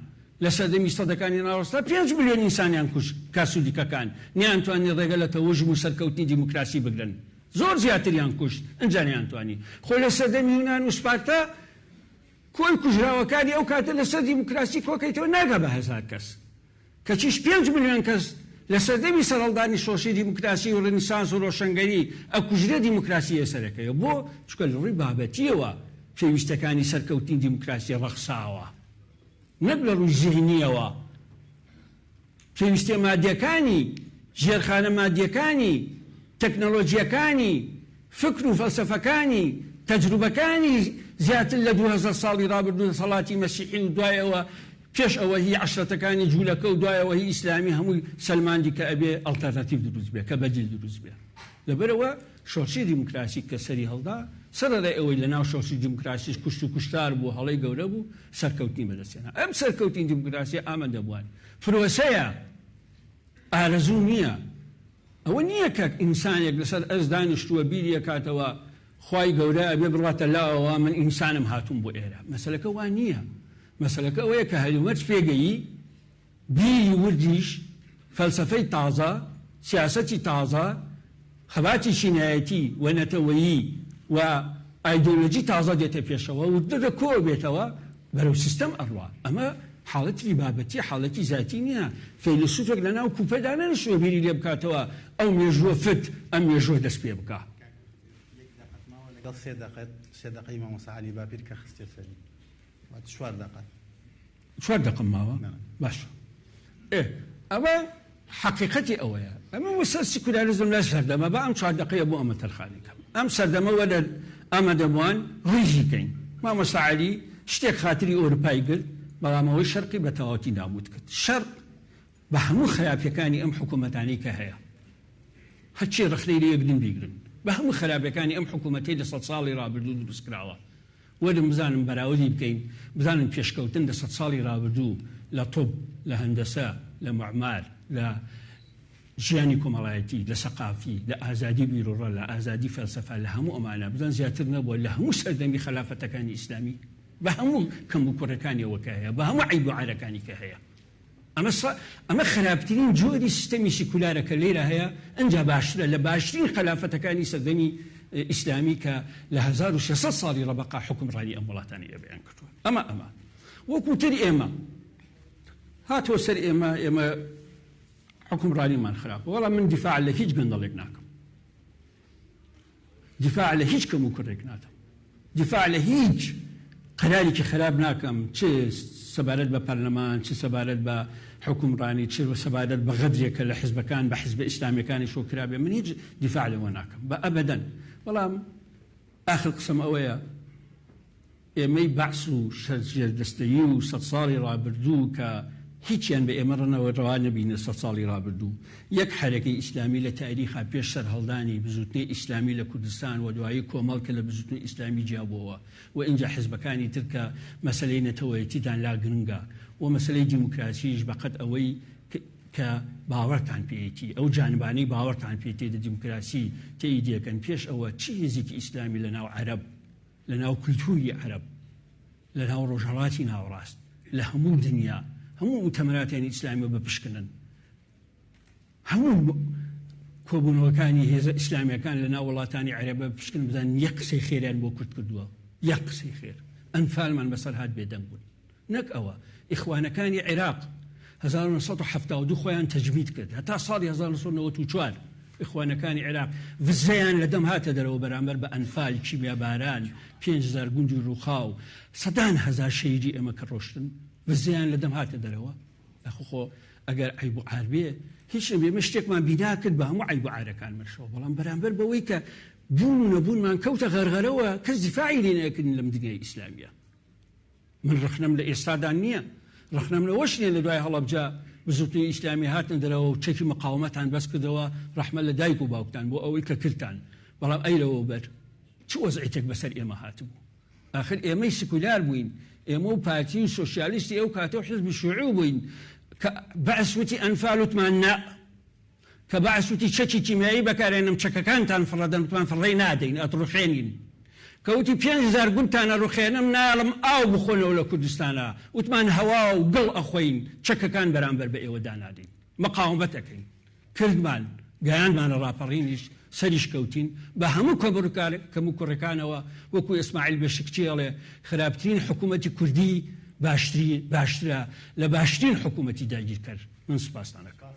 لە سەردەمی سەدەکانی ناوەڕاستدا پێنج ملیۆن ئینسانیان کوشت، کاسولیکەکان نەیانتوانی ڕێگە لە تەوژم و سەرکەوتنی دیموکراسی بگرن، زۆر زیاتریان کوشت ئنجا نەیانتوانی. خۆ لە سەردەمی یونان و سپارتا کۆی کوژراوەکانی ئەو کاتە لەسەر دیموکراسی کۆکەیتەوە ناگا بە 1000 کەس. کەچیش پێنج ملیۆن کەس لە سەردەمی سەرهەڵدانی شۆڕشی دیموکراسی و ڕێنیسانس و ڕۆشەنگەری ئەکوژرێ دیموکراسی یەسەرەکەیە. بۆ؟ چونکە لە ڕووی بابەتییەوە پێویستەکانی سەرکەوتنی دیموکراسی ڕەخساوە نەک لە ڕووی زیهنییەوە. پێویستیە مادیەکانی، ژێرخانە مادیەکانی، تەکنەلۆجیەکانی، فکر و فەلسەفەکانی، تەجروبەکانی زیاتر لە 2000 ساڵی ڕابردوو دەسەڵاتی مەسیحی و دوای ئەوە پێش ئەوە هی عەشرەتەکانی جوولەکە و دوای ئەوە هی ئیسلامی هەمووی سەلماندی کە ئەبێ ئەڵتەرناتیڤ دروست بێ، کە بەدیل دروست بێ. لەبەرئەوە شۆرشی دیموکراسی کە سەری هەڵدا، سەرەڕای ئەوەی لە ناو شۆرشی دیموکراسیش کوشت و کوشتار بوو، هەڵەی گەورە بوو، سەرکەوتنی بەدەست هێنا. ئەم سەرکەوتنی دیموکراسیە ئامادەبووان پرۆسەیە، ئارەزوو نییە. ئەوە نییە کە ئینسانێک لەسەر ئەرز دانیشتووە بیری ئەکاتەوە خوای گەورە ئەبێ بڕواتە لاوەوە من ئینسانم هاتووم بۆ ئێرە. مەسەلەکە وا نییە. مەسەلەکە ئەوەیە کە هەلومەرج پێگەیی، بیری وردیش، فەلسەفەی تازە، سیاسەتی تازە، خەباتی چینایەتی و نەتەوەیی و ئایدۆلۆجی تازە دێتە پێشەوە و دەدە کۆ بێتەوە بەرەو سیستەم ئەڕوا. ئەمە حاڵەتی بابەتیە، حاڵەتی زاتی نیە. فەیلەسوفێک لە ناو کوپە دانەنیشتووە بیری لێ بکاتەوە ئەو مێژووە فت، ئەم مێژووە دەست پێ بکا. کاک مەجید، یەک دەقەت ماوە لەگەڵ سێ دەقەت، سێ دەقەی مامۆستا عەلی باپیر کە خستیە سەری. واتە چوار دەقەت. چوار دەقەم ماوە؟ باشە. ئێ ئەوە حەقیقەتی ئەوەیە. ئەمە وەسەر سیکولاریزم لە سەردەمە با ئەم چوار دەقەیە بۆ ئەمە تەرخانی کەم. ئەم سەردەمە وەرە ئامادەبووان ڕیزی کەین. مامۆستا عەلی شتێک خاتری ئەوروپای گرت، بەڵام ئەوەی شەرقی بە تەواوەتی نابوود کرد. شەرق بە هەموو خراپیەکانی ئەم حکوومەتانەی کە هەیە، هەرچی ڕەخنەی لێ بگرن بیگرن، بە هەموو خراپیەکانی ئەم حکوومەتەی لە سەد ساڵی ڕابردوو دروست کراوە، وەرن بزانن بەراوردی بکەین، بزانن پێشکەوتن لە سەد ساڵی ڕابردوو لە طب، لە هەندەسە، لە معمار، لە ژیانی کۆمەڵایەتی، لە سەقافی، لە ئازادی بیروڕا، لە ئازادی فەلسەفە، لە هەموو ئەمانە بزان زیاتر نەبووە لە هەموو سەردەمی خەلافەتەکانی ئیسلامی بە هەموو کەموکوڕیەکانیەوە کە هەیە، بە هەموو عەیب و عارەکانی کە هەیە. ئەمە ئەمە خراپترین جۆری سیستەمی سیکولارە کە لێرە هەیە، ئنجا باشترە لە باشترین خەلافەتەکانی سەردەمی ئیسلامی کە لە 1300 ساڵی ڕەبەقا حوکمڕانی ئەم وڵاتانەی ئێمەیان کردووە. ئەمە ئەمە وەکو تر ئێمە هاتووە سەر ئێمە، ئێمە حوکمڕانیمان خراپە. وەڵام من دیفاع لە هیچ گەندەڵێک ناکەم، دیفاع لە هیچ کەم و کوڕێک نادەم، دیفاع لە هیچ قەرارێکی خراپ ناکەم، چ سەبارەت بە پەرلەمان، چ سەبارەت بە حوکمڕانی، چ سەبارەت بە غەدرێک کە لە حزبەکان بە حزبە ئیسلامیەکانیشەوە کرابێ، من هیچ دیفاع لەوە ناکەم بە ئەبەدەن. بەڵام ئاخر قسەم ئەوەیە ئێمەی بەعس و ژێردەستەیی و سەد ساڵی ڕابردوو کە هیچیان بە ئێمە ڕەنەوە ڕەوا نەبینە سەد ساڵی ڕابردوو یەک حەرەکەی ئیسلامی لە تاریخا پێش سەرهەڵدانی بزوتنەی ئیسلامی لە کوردستان و دوایی کۆمەڵ کە لە بزوتنەی ئیسلامی جیابۆوە و ئینجا حزبەکانی تر کە مەسەلەی نەتەوەیەتیتان لا گرنگە و مەسەلەی دیموکراسیش بەقەد ئەوەی کە باوەڕتان پێیەتی ئەو جانبانەی باوەڕتان پێیەتی لە دیموکراسی تێیدیەکەن پێش ئەوە چ هێزێکی ئیسلامی لە ناو عەرەب لە ناو کولتووری عەرەب، لە ناو ڕۆژهەڵاتی ناوەڕاست، لە هەموو دنیا، هەموو موتەمەراتیانی ئیسلامی بپشکنن. هەموو کۆبوونەوەکانی هێزە ئیسلامیەکان لە ناو وڵاتانی عەرەبە بپشکنن بزانن یەک قسەی خێریان بۆ کورد کردووە، یەک قسەی خێر. ئەنفالمان بەسەر هات بێدەنگ بوون. نەک ئەوە، ئیخوانەکانی عێراق 1972 خۆیان تەجمید کرد، هەتا ساڵی 1994 ئیخوانەکانی عێراق ڤزەیان لە دەم هاتە دەرەوە بەرامبەر بە ئەنفال، کیمیاباران، 5000 گوندی ڕووخاو، سەدان هەزار شەهیدی ئێمە کە ڕۆشتن. بزەیان لە دەم هاتە دەرەوە. ئەخۆ خۆ ئەگەر عەیب و عار بێ هیچ نەبێ ئێمە شتێکمان بینا کرد بە هەموو عەیب و عارەکانمانشەوە، بەڵام بەرامبەر بەوەی کە بوون و نەبوونمان کەوتە غەرغەرەوە کەس دیفاعی لێ نەکردین لەم دنیای ئیسلامیە. من ڕەخنەم لە ئێستادا نییە، ڕەخنەم لەوەش نییە لە دوای هەڵەبجە بزوتنەوەی ئیسلامی هاتنە دەرەوە و چەکی مقاومەتان بەس کردەوە، ڕەحمە لە دایک و باوکتان بۆ ئەوەی کە کردتان، بەڵام ئەی لەوەوبەر چ وەزعیتێک بەسەر ئێمە هاتبوو؟ ئاخر ئێمەی سکولار بووین، ئێمە و پارتی و سۆسیالیستی ئەو کاتە و حزبی شیوعی بووین کە بەعس وتی ئەنفال وتمان نا، کە بەعس وتی چەکی کیمیایی بەکارێنم چەکەکانتان فڕەدەن وتمان فڕێی نادەین ئەتڕوخێنین، کە وتی 5000 گوندتان ئەڕوخێنم نایەڵم ئاو بخۆنەوە لە کوردستانا وتمان هەوا و گڵ ئەخۆین چەکەکان بەرامبەر بە ئێوە دانادەین مقاومەت ئەکەین. کردمان، گەیاندمانە ڕاپەڕینیش، سەریش کەوتین، بە هەموو کەموکوڕیەکانەوە، وەکو ئیسماعیل بێشکچی ئەڵێ، خراپترین حکوومەتی کوردی باشتری باشترە لە باشترین حکوومەتی داگیرکەر. من سوپاستان ئەکەم.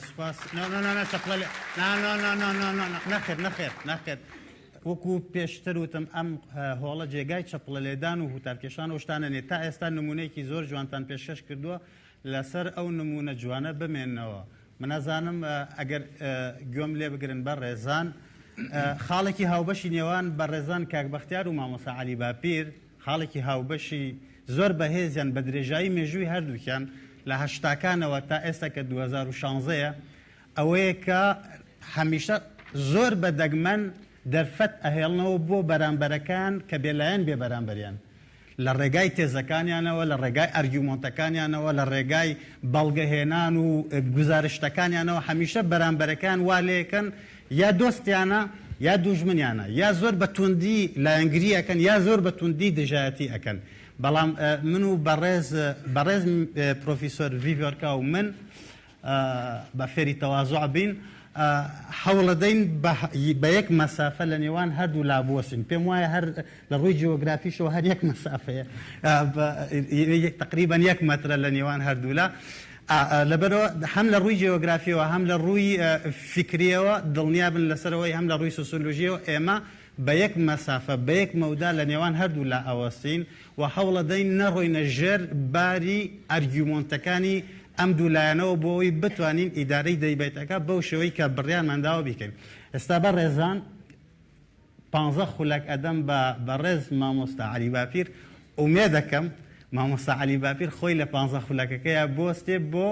سوپاس. نا نا نا نا چەپڵە لێ نا نا نا نا نا نا نا نەخێر نەخێر نەخێر وەکو پێشتر وتم ئەم هۆڵە جێگای چەپڵە لێدان و هوتافکێشان و شتانە نیە. تا ئێستا نمونەیەکی زۆر جوانتان پێشکەش کردووە لەسەر ئەو نموونە جوانە بمێننەوە. من ئەزانم ئەگەر گوێم لێ بگرن بەڕێزان، خاڵێکی هاوبەشی نێوان بەڕێزان کاک بەختیار و مامۆستا عەلی باپیر، خاڵێکی هاوبەشی زۆر بەهێزیان بە درێژایی مێژووی هەردووکیان لە هەشتاکانەوە تا ئێستا کە 2016 یە، ئەوەیە کە هەمیشە زۆر بە دەگمەن دەرفەت ئەهێڵنەوە بۆ بەرامبەرەکان کە بێلایەن بێ بەرامبەریان. لە ڕێگای تێزەکانیانەوە، لە ڕێگای ئەرگیومۆنتەکانیانەوە، لە ڕێگای بەڵگەهێنان و گوزارشتەکانیانەوە هەمیشە بەرامبەرەکەیان وا لێکەن یا دۆستیانە یا دوژمنیانە، یا زۆر بە توندی لایەنگری ئەکەن یا زۆر بە توندی دژایەتی ئەکەن. بەڵام من و بەڕێز بەڕێز پرۆفیسۆر ڤیڤۆرکا و من با فێری تەوازوع بین، هەوڵەدەین بە یەک مەسافە لە نێوان هەردوو لا بوەستین. پێم وایە هەر لە ڕووی جیۆگرافیشەوە هەر یەک مەسافەیە، تقریبا یەک مەترە لە نێوان هەردوو لا. لەبەرەوە هەم لە ڕووی جیۆگرافیەوە هەم لە ڕووی فیکریەوە دڵنیا بن لەسەرەوەی هەم لە ڕووی سۆسیۆلۆژیەوە ئێمە بە یەک مەسافە بە یەک مەودا لە نێوان هەردوو لا ئەوەستین و هەوڵەدەین نەڕۆینە ژێر باری ئەرگیومۆنتەکانی ئەم دوو لایەنەوە بۆ ئەوەی بتوانین ئیدارەی دەیبەیتەکە بەو شێوەی کە بڕیارمان داوە بیکەین. ئێستا بەڕێزان پانزە خولەک ئەدەم بە بەڕێز مامۆستا عەلی باپیر، ئومێدەکەم مامۆستا عەلی باپیر خۆی لە پانزە خولەکەکەیا بوەستێ بۆ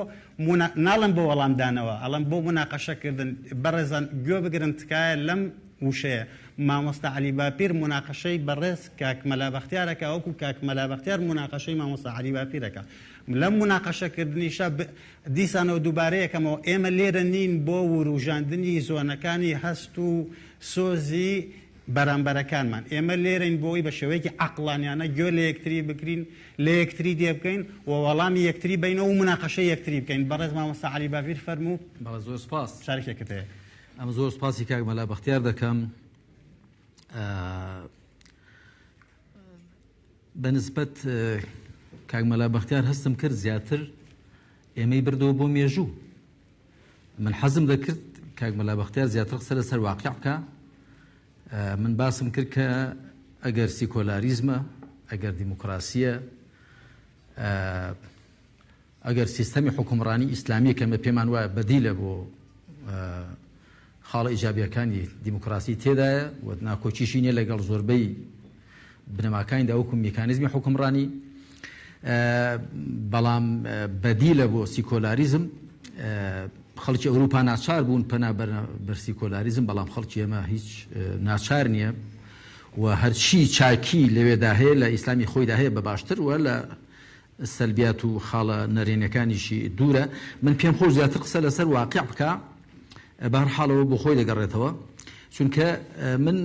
مونا ناڵێم بۆ وەڵامدانەوە ئەڵێم بۆ موناقەشەکردن. بەڕێزان گوێ بگرن تکایە لەم وشەیە مامۆستا عەلی باپیر موناقەشەی بەڕێز کاک مەلا بەختیار ئەکا وەکو کاک مەلا بەختیار موناقەشەی مامۆستا عەلی باپیر ئەکا. لەم موناقەشەکردنیشە دیسانەوە دووبارەیەکەمەوە ئێمە لێرە نین بۆ وروژاندنی زۆنەکانی هەست و سۆزی بەرامبەرەکانمان، ئێمە لێرەین بۆ ئەوەی بە شێوەیەکی عەقڵانیانە گوێ لە یەکتری بگرین، لە یەکتری تێبگەین و وەڵامی یەکتری بەینەوە و موناقەشەی یەکتری بکەین. بەڕێز مامۆستا عەلی باپیر فەرموو. بەڵێ زۆر سوپاس. پرسیارێکت هەیە. ئەمە زۆر سوپاسی کاک مەلا بەختیار دەکەم. بە نسبەت کاک مەلا بەختیار هەستم کرد زیاتر ئێمەی بردەوە بۆ مێژوو. من حەزم دەکرد کاک مەلا بەختیار زیاتر قسە لەسەر واقیع بکا. من باسم کرد کە ئەگەر سیکۆلاریزمە، ئەگەر دیموکراسیە، ئەگەر سیستەمی حوکمڕانی ئیسلامیە کە ئێمە پێمان وایە بەدیلە بۆ خاڵە ئیجابیەکانی دیموکراسی تێدایە و ناکۆکیشی نیە لەگەڵ زۆربەی بنەماکانیدا وەکو میکانیزمی حوکمڕانی، بەڵام بەدیلە بۆ سیکۆلاریزم. خەڵکی ئەوروپا ناچار بوون پەنا بەر سیکۆلاریزم، بەڵام خەڵکی ئێمە هیچ ناچار نییە و هەرچی چاکی لەوێدا هەیە لە ئیسلامی خۆیدا هەیە بە باشتر و لە سەلبیات و خاڵە نەرێنیەکانیشی دوورە. من پێم خۆش زیاتر قسە لەسەر واقیع بکا، بە هەر حاڵەوە بۆ خۆی دەگەڕێتەوە، چونکە من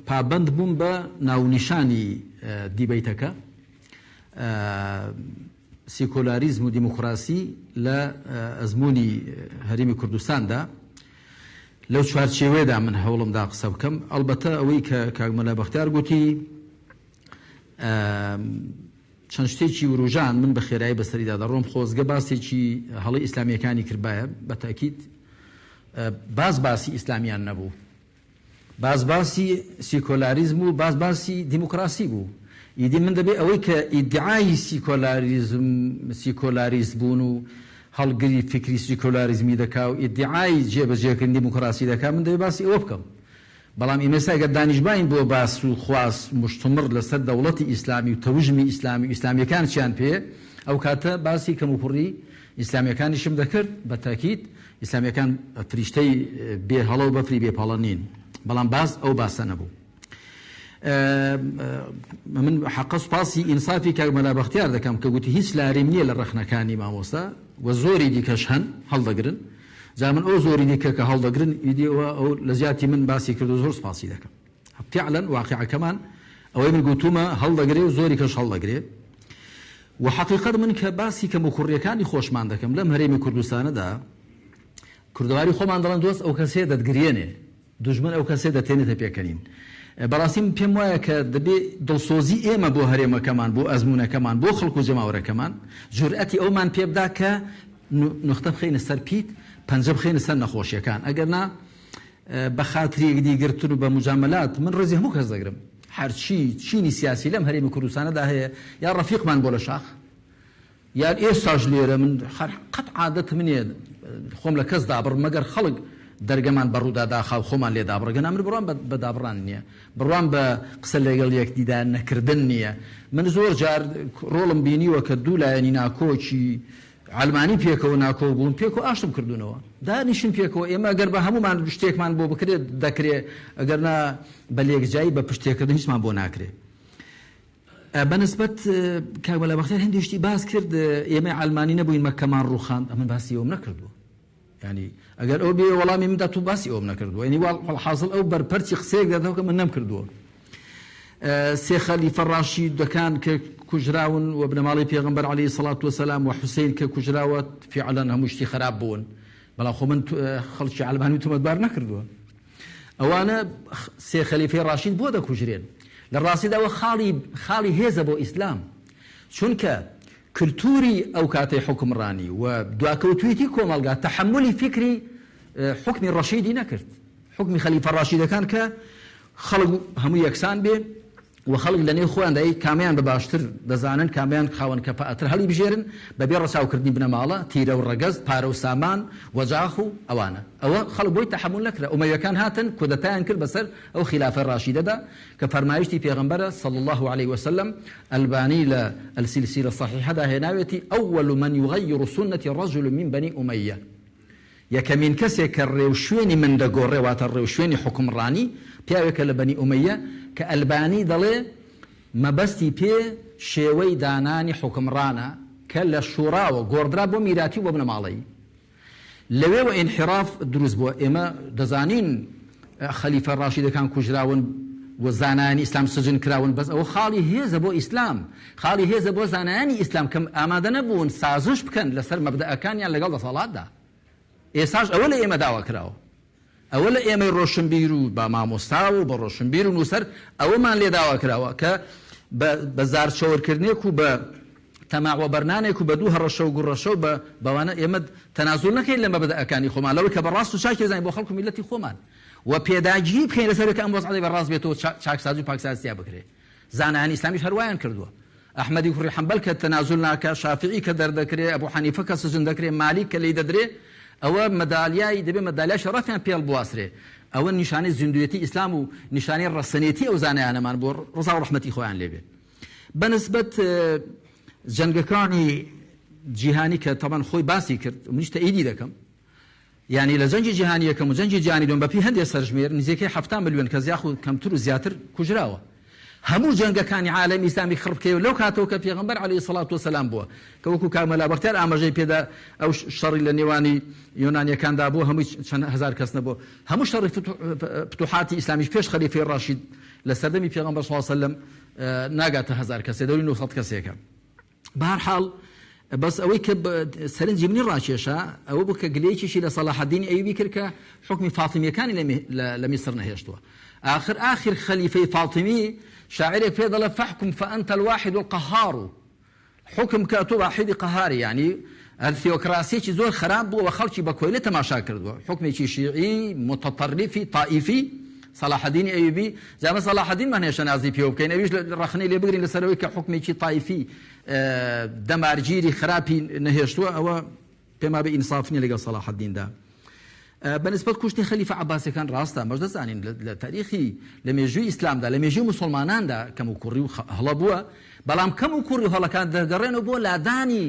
پابەند بووم بە ناونیشانی دیبەیتەکە، سیکۆلاریزم و دیموکراسی لە ئەزموونی هەرێمی کوردستاندا. لەو چوارچێوەیەدا من هەوڵمدا قسە بکەم. ئەڵبەتە ئەوەی کە کاک مەلا بەختیار گوتی، چەند شتێکی وروژان من بە خێرایی بەسەریدا دەڕۆم، خۆزگە باسێکی هەڵەی ئیسلامیەکانی کردبایە، بە تەئکید باس باسی ئیسلامیان نەبوو، باس باسی سیکۆلاریزم و باس باسی دیموکراسی بوو. ئیدی من دەبێ ئەوەی کە ئیدعای سیکۆلاریزم سیکۆلاریست بوون و هەڵگری فیکری سیکۆلاریزمی دەکا و ئیدعای جێبەجێکردنی دیموکراسی دەکا من دەبێ باسی ئەوە بکەم. بەڵام ئیمە ئێستا گەر دانیشباین بۆ باس و خواس مشتومڕ لەسەر دەوڵەتی ئیسلامی و تەوژمی ئیسلامی و ئیسلامیەکان چیان پێیە ئەو کاتە باسی کەموکوڕی ئیسلامیەکانیشم دەکرد بە تاکید ئیسلامیەکان فریشتەی بێ هەڵە و بەفری بێ پەڵە نین بەڵام باس ئەو باسە نەبوو. من حەقە سوپاسی ئینسافی کاک مەلا بەختیار دەکەم کە گوتی هیچ لاریم نییە لە ڕەخنەکانی مامۆستا و زۆری دیکەش هەن هەڵدەگرن جا من ئەو زۆری دیکە کە هەڵدەگرن ئیدی ئەوە ئەو لە جیاتی من باسی کرد و زۆر سوپاسی دەکەم فعلا واقعەکەمان ئەوەی من گوتومە هەڵدەگرێ و زۆری کەش هەڵدەگرێ و حەقیقەت من کە باسی کەموکوڕیەکانی خۆشمان دەکەم لەم هەرێمی کوردستانەدا کوردەواری خۆمان دەڵێن دۆست ئەو کەسەیە دەتگریێنێ دوژمن ئەو کەسەیە دەتێنێتە پێکەنین. بەڕاستی من پێم وایە کە دەبێ دڵسۆزی ئێمە بۆ هەرێمەکەمان، بۆ ئەزموونەکەمان، بۆ خەڵک و جەماوەرەکەمان جورئەتی ئەوەمان پێ بدا کە نوختە بخەینە سەر پیت، پەنجە بخەینە سەر نەخۆشیەکان. ئەگەر نا بە خاتری یەکدی گرتن و بە موجامەلات، من ڕێزی هەموو کەس دەگرم. هەرچی چینی سیاسی لەم هەرێمی کوردستانەدا هەیە یا ڕەفیقمان بۆ لە شاخ، یان ئێستاش لێرە من هەر قەت عادەتم نیە خۆم لە کەس دابڕم مەگەر خەڵک دەرگەمان بە ڕوودا داخا و خۆمان لێ دابڕێ گەنا من بڕوام بە دابڕان نیە بڕوام بە قسە لەگەڵ یەکدیدا نەکردن نیە من زۆر جار ڕۆڵم بینیوە کە دوو لایەنی ناکۆکی عەلمانی پێکەوە ناکۆک بوون پێکەوە ئاشتم کردوونەوە دانیشن پێکەوە ئێمە گەر بە هەموومان شتێکمان بۆ بکرێت دەکرێ ئەگەر نا بە لێکجایی بە پشتێکردن هیچمان بۆ ناکرێ. بە نسبەت کاک مەلا بەختیار هەندێک شتی باس کرد ئێمەی عەلمانی نەبووین مەککەمان ڕووخاند ئەمن باسی ئەوم نەکردووە ینی ئەگەر ئەو بێ وەڵامی مندا تو باسی ئەوم نەکردووە ینی حاصل ئەو بەرپەرچی قسەیەک دەدەوە کە من نەمکردووە سێ خەلیفە ڕاشیدەکان کە کوژراون و بنەماڵەی پێغەمبەر عەلەیهی سەڵات وەسەلام و حوسین کە کوژراوە فعلا هەموو شتی خراپ بوون بەڵام خۆ من خەڵکی عەلمانی تۆمەتبار نەکردووە ئەوانە سێ خەلیفەی ڕاشید بۆ دەکوژرێن؟ لە ڕاستیدا ئەوە خاڵی خاڵی هێزە بۆ ئیسلام، چونکە کلتوری ئەو کاتەی حوکمڕانی و دواکەوتویتی کۆمەڵگا تەحەمولی فیکری حوکمی ڕەشیدی نەکرد، حوکمی خەلیفە ڕاشیدەکان کە خەڵک هەموو یەکسان بێ و خەڵک لە نێو خۆیاندا ی کامیان بە باشتر دەزانن، کامیان خاوەن کەفائەتر هەڵیبژێرن، بە بێ ڕەچاوکردنی بنەماڵە، تیرە و ڕەگەز، پارە و سامان، وەجاخ و ئەوانە. ئەوە خەڵک بۆی تەحەمول نەکرا. ئومەویەکان هاتن کودەتایان کرد بەسەر ئەو خیلافە ڕاشیدەدا کە فەرمایشتی پێغەمبەرە صلی اللە علیە وسلم، ئەلبانی لە السلسلە الصحیحەدا هێناوێتی، اول من یغیر سنتی رجل من بنی امیە، یەکەمین کەسێک کە ڕێوشوێنی من دەگۆڕێ واتە ڕێوشوێنی حوکمڕانی، پیاوێکە لە بەنی ئومەیە کە ئەلبانی دەڵێ مەبەستی پێ شێوەی دانانی حوکمڕانە کە لە شوڕاوە گۆڕدرا بۆ میراتی و بۆ بنەماڵەیی. لەوێوە ئینحیراف دروست بووە. ئێمە دەزانین خەلیفە ڕاشیدەکان کوژراون و زانایانی ئیسلام سجن کراون، بەس ئەوە خاڵی هێزە بۆ ئیسلام، خاڵی هێزە بۆ زانایانی ئیسلام کە ئامادە نەبوون سازش بکەن لەسەر مەبدەئەکانیان لەگەڵ دەسەڵاتدا. ئێستاش ئەوە لە ئێمە داوا کراوە. ئەوە لە ئێمەی ڕۆشنبیر و بە مامۆستا و بە ڕۆشنبیر و نووسەر ئەوەمان لێ داوا کراوە کە بە زار چەورکردنێک و بە تەماع وەبەرنانێک و بە دوو هەڕەشە و گوڕەشە و بە بەوانە ئێمە تەنازول نەکەین لە مەبدەئەکانی خۆمان لەوەی کە بە ڕاست و چاکی دەزانین بۆ خەڵک و میللەتی خۆمان و پێداگیری بکەین لەسەر کە ئەم وەزعە بە ڕاست بێتەوە چاکسازی و پاکسازی تیا بکرێ. زانایانی ئیسلامیش هەر وایان کردووە. ئەحمەدی کوڕی حەنبەل کە تەنازول ناکا، شافعی کە دەردەکرێ، ئەبو حەنیفە کە سجن دەکرێ، مالیک کە لێی دەدرێ، ئەوە مەدالیای دەبێ مەدالیای شەڕەفیان پێ هەڵبواسرێ. ئەوە نیشانەی زیندوویەتی ئیسلام و نیشانەی ڕەسەنێتی ئەو زانایانەمان بووە ڕەزا و ڕەحمەتی خۆیان لێ بێ. بە نسبەت جەنگەکانی جیهانی کە تەبعەن خۆی باسی کرد، منیش تەئیدی دەکەم. یانی لە جەنگی جیهانی یەکەم و جەنگی جیهانی دووەم بەپێی هەندێ سەرژمێر نزیکەی 70 ملیۆن کەس یاخود کەمتر و زیاتر کوژراوە. هەموو جەنگەکانی عالەمی ئیسلامی خڕ بکەیەوە لەو کاتەوە کە پێغەمبەر عەلەیهی سەڵات وەسەلام بووە کە وەکو کاک مەلا بەختیار ئاماژەی پێدا ئەو شەڕی لە نێوانی یۆنانیەکاندا بوو هەمووی چەند هەزار کەس نەبوو هەموو شەڕی فتوحاتی ئیسلامیش پێش خەلیفەی ڕاشید لە سەردەمی پێغەمبەر صلی اللە علیه وسلم ناگاتە هەزار کەسێ دەوری 900 کەسێکە. بەهەرحاڵ بەس ئەوەی کە سەرنجی منی ڕاکێشا ئەوە بوو کە گلەیەکیشی لە سەڵاحەدینی ئەیوبی کرد کە حوکمی فاتیمیەکانی لە میسر نەهێشتووە. ئاخر ئاخر خەلیفەی فاتیمی شاعیرێک پێ دەڵێ فاحکم فانت الواحد القهار حوکم بکە تۆ واحیدی قەهاری یانی هەر ثیۆکراسیەکی زۆر خەراپ بووە و خەڵکی بە کۆیلە تەماشا کردووە حوکمێکی شیعی متطرفی طائیفی. سەڵاحەدینی ئەیوبی، جا ئەمە سەڵاحەدینمان هەیە شەنازی پێوە بکەین، ئەویش ڕەخنەی لێ بگرین لەسەر ئەوەی کە حوکمێکی تایفی دەمارگیری خراپی نەهێشتووە، ئەوە پێم وابێ ئینساف نییە لەگەڵ سەڵاحەدیندا. بە نسبەت کوشتنی خەلیفە عەباسیەکان ڕاستە، ئەمەش دەزانین لە تاریخی لە مێژووی ئیسلامدا لە مێژووی موسڵماناندا کەموکوڕی و هەڵە بووە، بەڵام کەموکوڕی و هەڵەکان دەگەڕێنەوە بۆ لادانی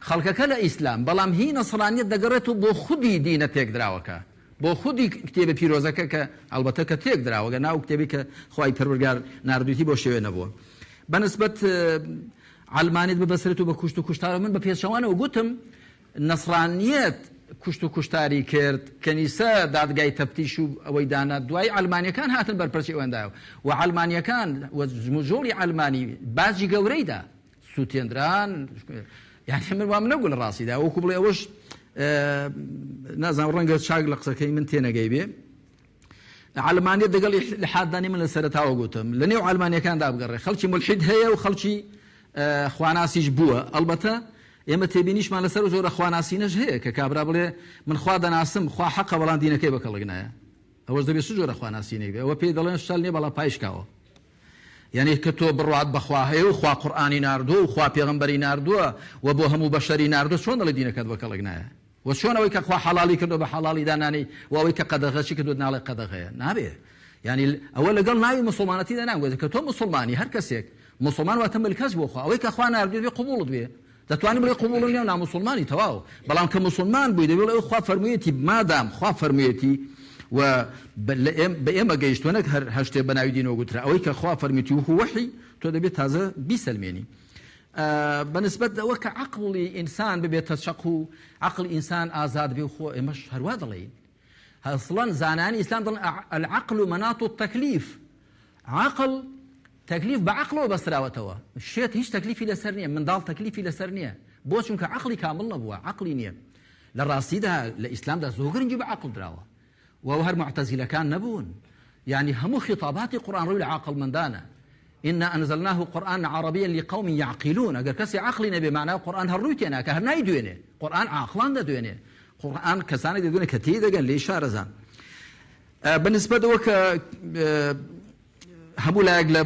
خەڵکەکە لە ئیسلام، بەڵام هی نەسڕانیەت دەگەڕێتەوە بۆ خودی دینە تێکدراوەکە، بۆ خودی کتێبە پیرۆزەکە کە ئەڵبەتە کە تێکدراوە گەر نا ئەو کتێبەی کە خوای پەروەردگار ناردوویەتی بەو شێوەیە نەبووە. بە نسبەت عەلمانیەت ببەسرێت و بە کوشت و کوشتارەوە من بە پێچەوانەوە گوتم نەسڕانیەت کوشت و کوشتاری کرد، کەنیسە دادگای تەفتیش و ئەوەی دانا، دوایی عەلمانیەکان هاتن بەرپەرچی ئەویان دایەوە و عەلمانیەکان و جموجۆڵی عەلمانی باجی گەورەی دا، سوتێندران، یانی من وام نەگوت لە ڕاستیدا وەکو بڵێ ئەوەش نازانم ڕەنگە چاک لە قسەکەی من تێنەگەی بێ. عەلمانیەت دەگەڵ ئیلحاد دانی من لە سەرەتاوە گوتم لە نێو عەلمانیەکاندا بگەڕێ خەڵکی مولحید هەیە و خەڵکی خواناسیش بووە ئەڵبەتە ئێمە تێبینیشمان لەسەر و جۆرە خواناسینەش هەیە کە کابرا بڵێ من خوا دەناسم خوا حەقە بەڵام دینەکەی بە کەڵک نایە ئەوەش دەبێت چ جۆرە خواناسینێک بێ ئەوە پێی دەڵێن شەل نییە بەڵام پایشکاوە یعنی کە تۆ بڕوات بەخوا هەیە و خوا قورئانی ناردووە و خوا پێغەمبەری ناردووە و بۆ هەموو بەشەری ناردووە چۆن دەڵێ دینەکەت بە کەڵک نایە وە چۆن ئەوەی کە خوا حەڵاڵی کردوە بە حەڵاڵی دانانێی وە ئەوەی کە قەدەغەشی کردوە ناڵێ قەدەغەیە نابێ یانی ئەوە لەگەڵ ناوی موسڵمانەتیدا ناگونجێ کە تۆ موسڵمانی هەر کەسێک موسڵمان واتە ملکەچ بۆ خوا ئەوەی کە خوا ناردوێ بێ قبوڵت بێ دەتوانی بڵێ قبوڵم نیە و ناموسڵمانی تەواو بەڵام کە موسڵمان بووی دەبێ بڵێ ئەو خوا فەرموویەتی مادام خوا فەرموویەتی و بە ئێمە گەیشتوە نەک هەر هەر شتێ بە ناوی دینەوە گوترا ئەوەی کە خوا فەرموویەتی وەکو وەحی تۆ دەبێت تازە بیسەلمێنی بە نسبەت ئەوە کە عەقڵی ئینسان ببێتە چەق و عەقڵی ئینسان ئازاد بێ و خۆ ئێمەش هەروا دەڵێین ئەسڵەن زانایانی ئیسلام دەڵێن العقل مناط التکلیف عەقڵ تەکلیف بە عەقڵەوە بەستراوەتەوە شێت هیچ تەکلیفی لەسەر نییە منداڵ تەکلیفی لەسەر نییە بۆ چونکە عەقڵی کامڵ نەبووە عەقڵی نییە لە ڕاستیدا لە ئیسلامدا زۆر گرنگی بە عەقڵ دراوە و هەر موعتەزیلەکان نەبوون یانی هەموو خیتاباتی قورئان ڕووی لە عاقڵمەندانە انا انزلناه قرآنا عربیا لقوم یعقلون ئەگەر کەسێ عەقڵی نەبێ معنای قورئان هەر ڕووی تێناکا هەر نایدوێنێ قورئان عاقڵان دەدوێنێ قورئان کەسانێک دەدوێنێ کە تێی دەگەن لێی شارەزان بەنسبەت ئەوە کە هەموو لایەک لە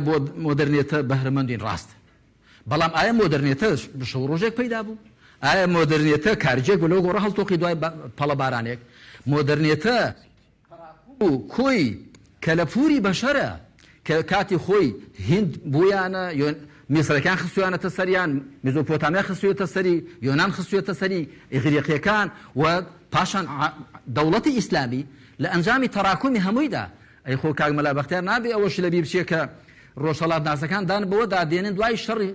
مۆدەرنێتە بەهرەمەندین ڕاستە بەڵام ئایا مۆدەرنێتە شەو ڕۆژێک پەیدا بوو؟ ئایا مۆدەرنێتە کارگێک بوو لەو گۆڕە هەڵتۆقی دوای پەڵە بارانێک؟ مۆدەرنێتە و کۆی کەلەپووری بەشەرە کە کاتی خۆی هیند بوویانە، میسرەکان خستوویانەتە سەریان، میزۆپۆتامیا خستوویەتە سەری، یۆنان خستوویەتە سەری، ئیغریقییەکان و پاشان دەوڵەتی ئیسلامی لە ئەنجامی تەراکومی هەموویدا. ئەی خۆ کاک مەلا بەختیار نابێ ئەوەش لەبیر بچێ کە ڕۆژهەڵاتناسەکان دان بەوەدا دێنن دوای شەڕی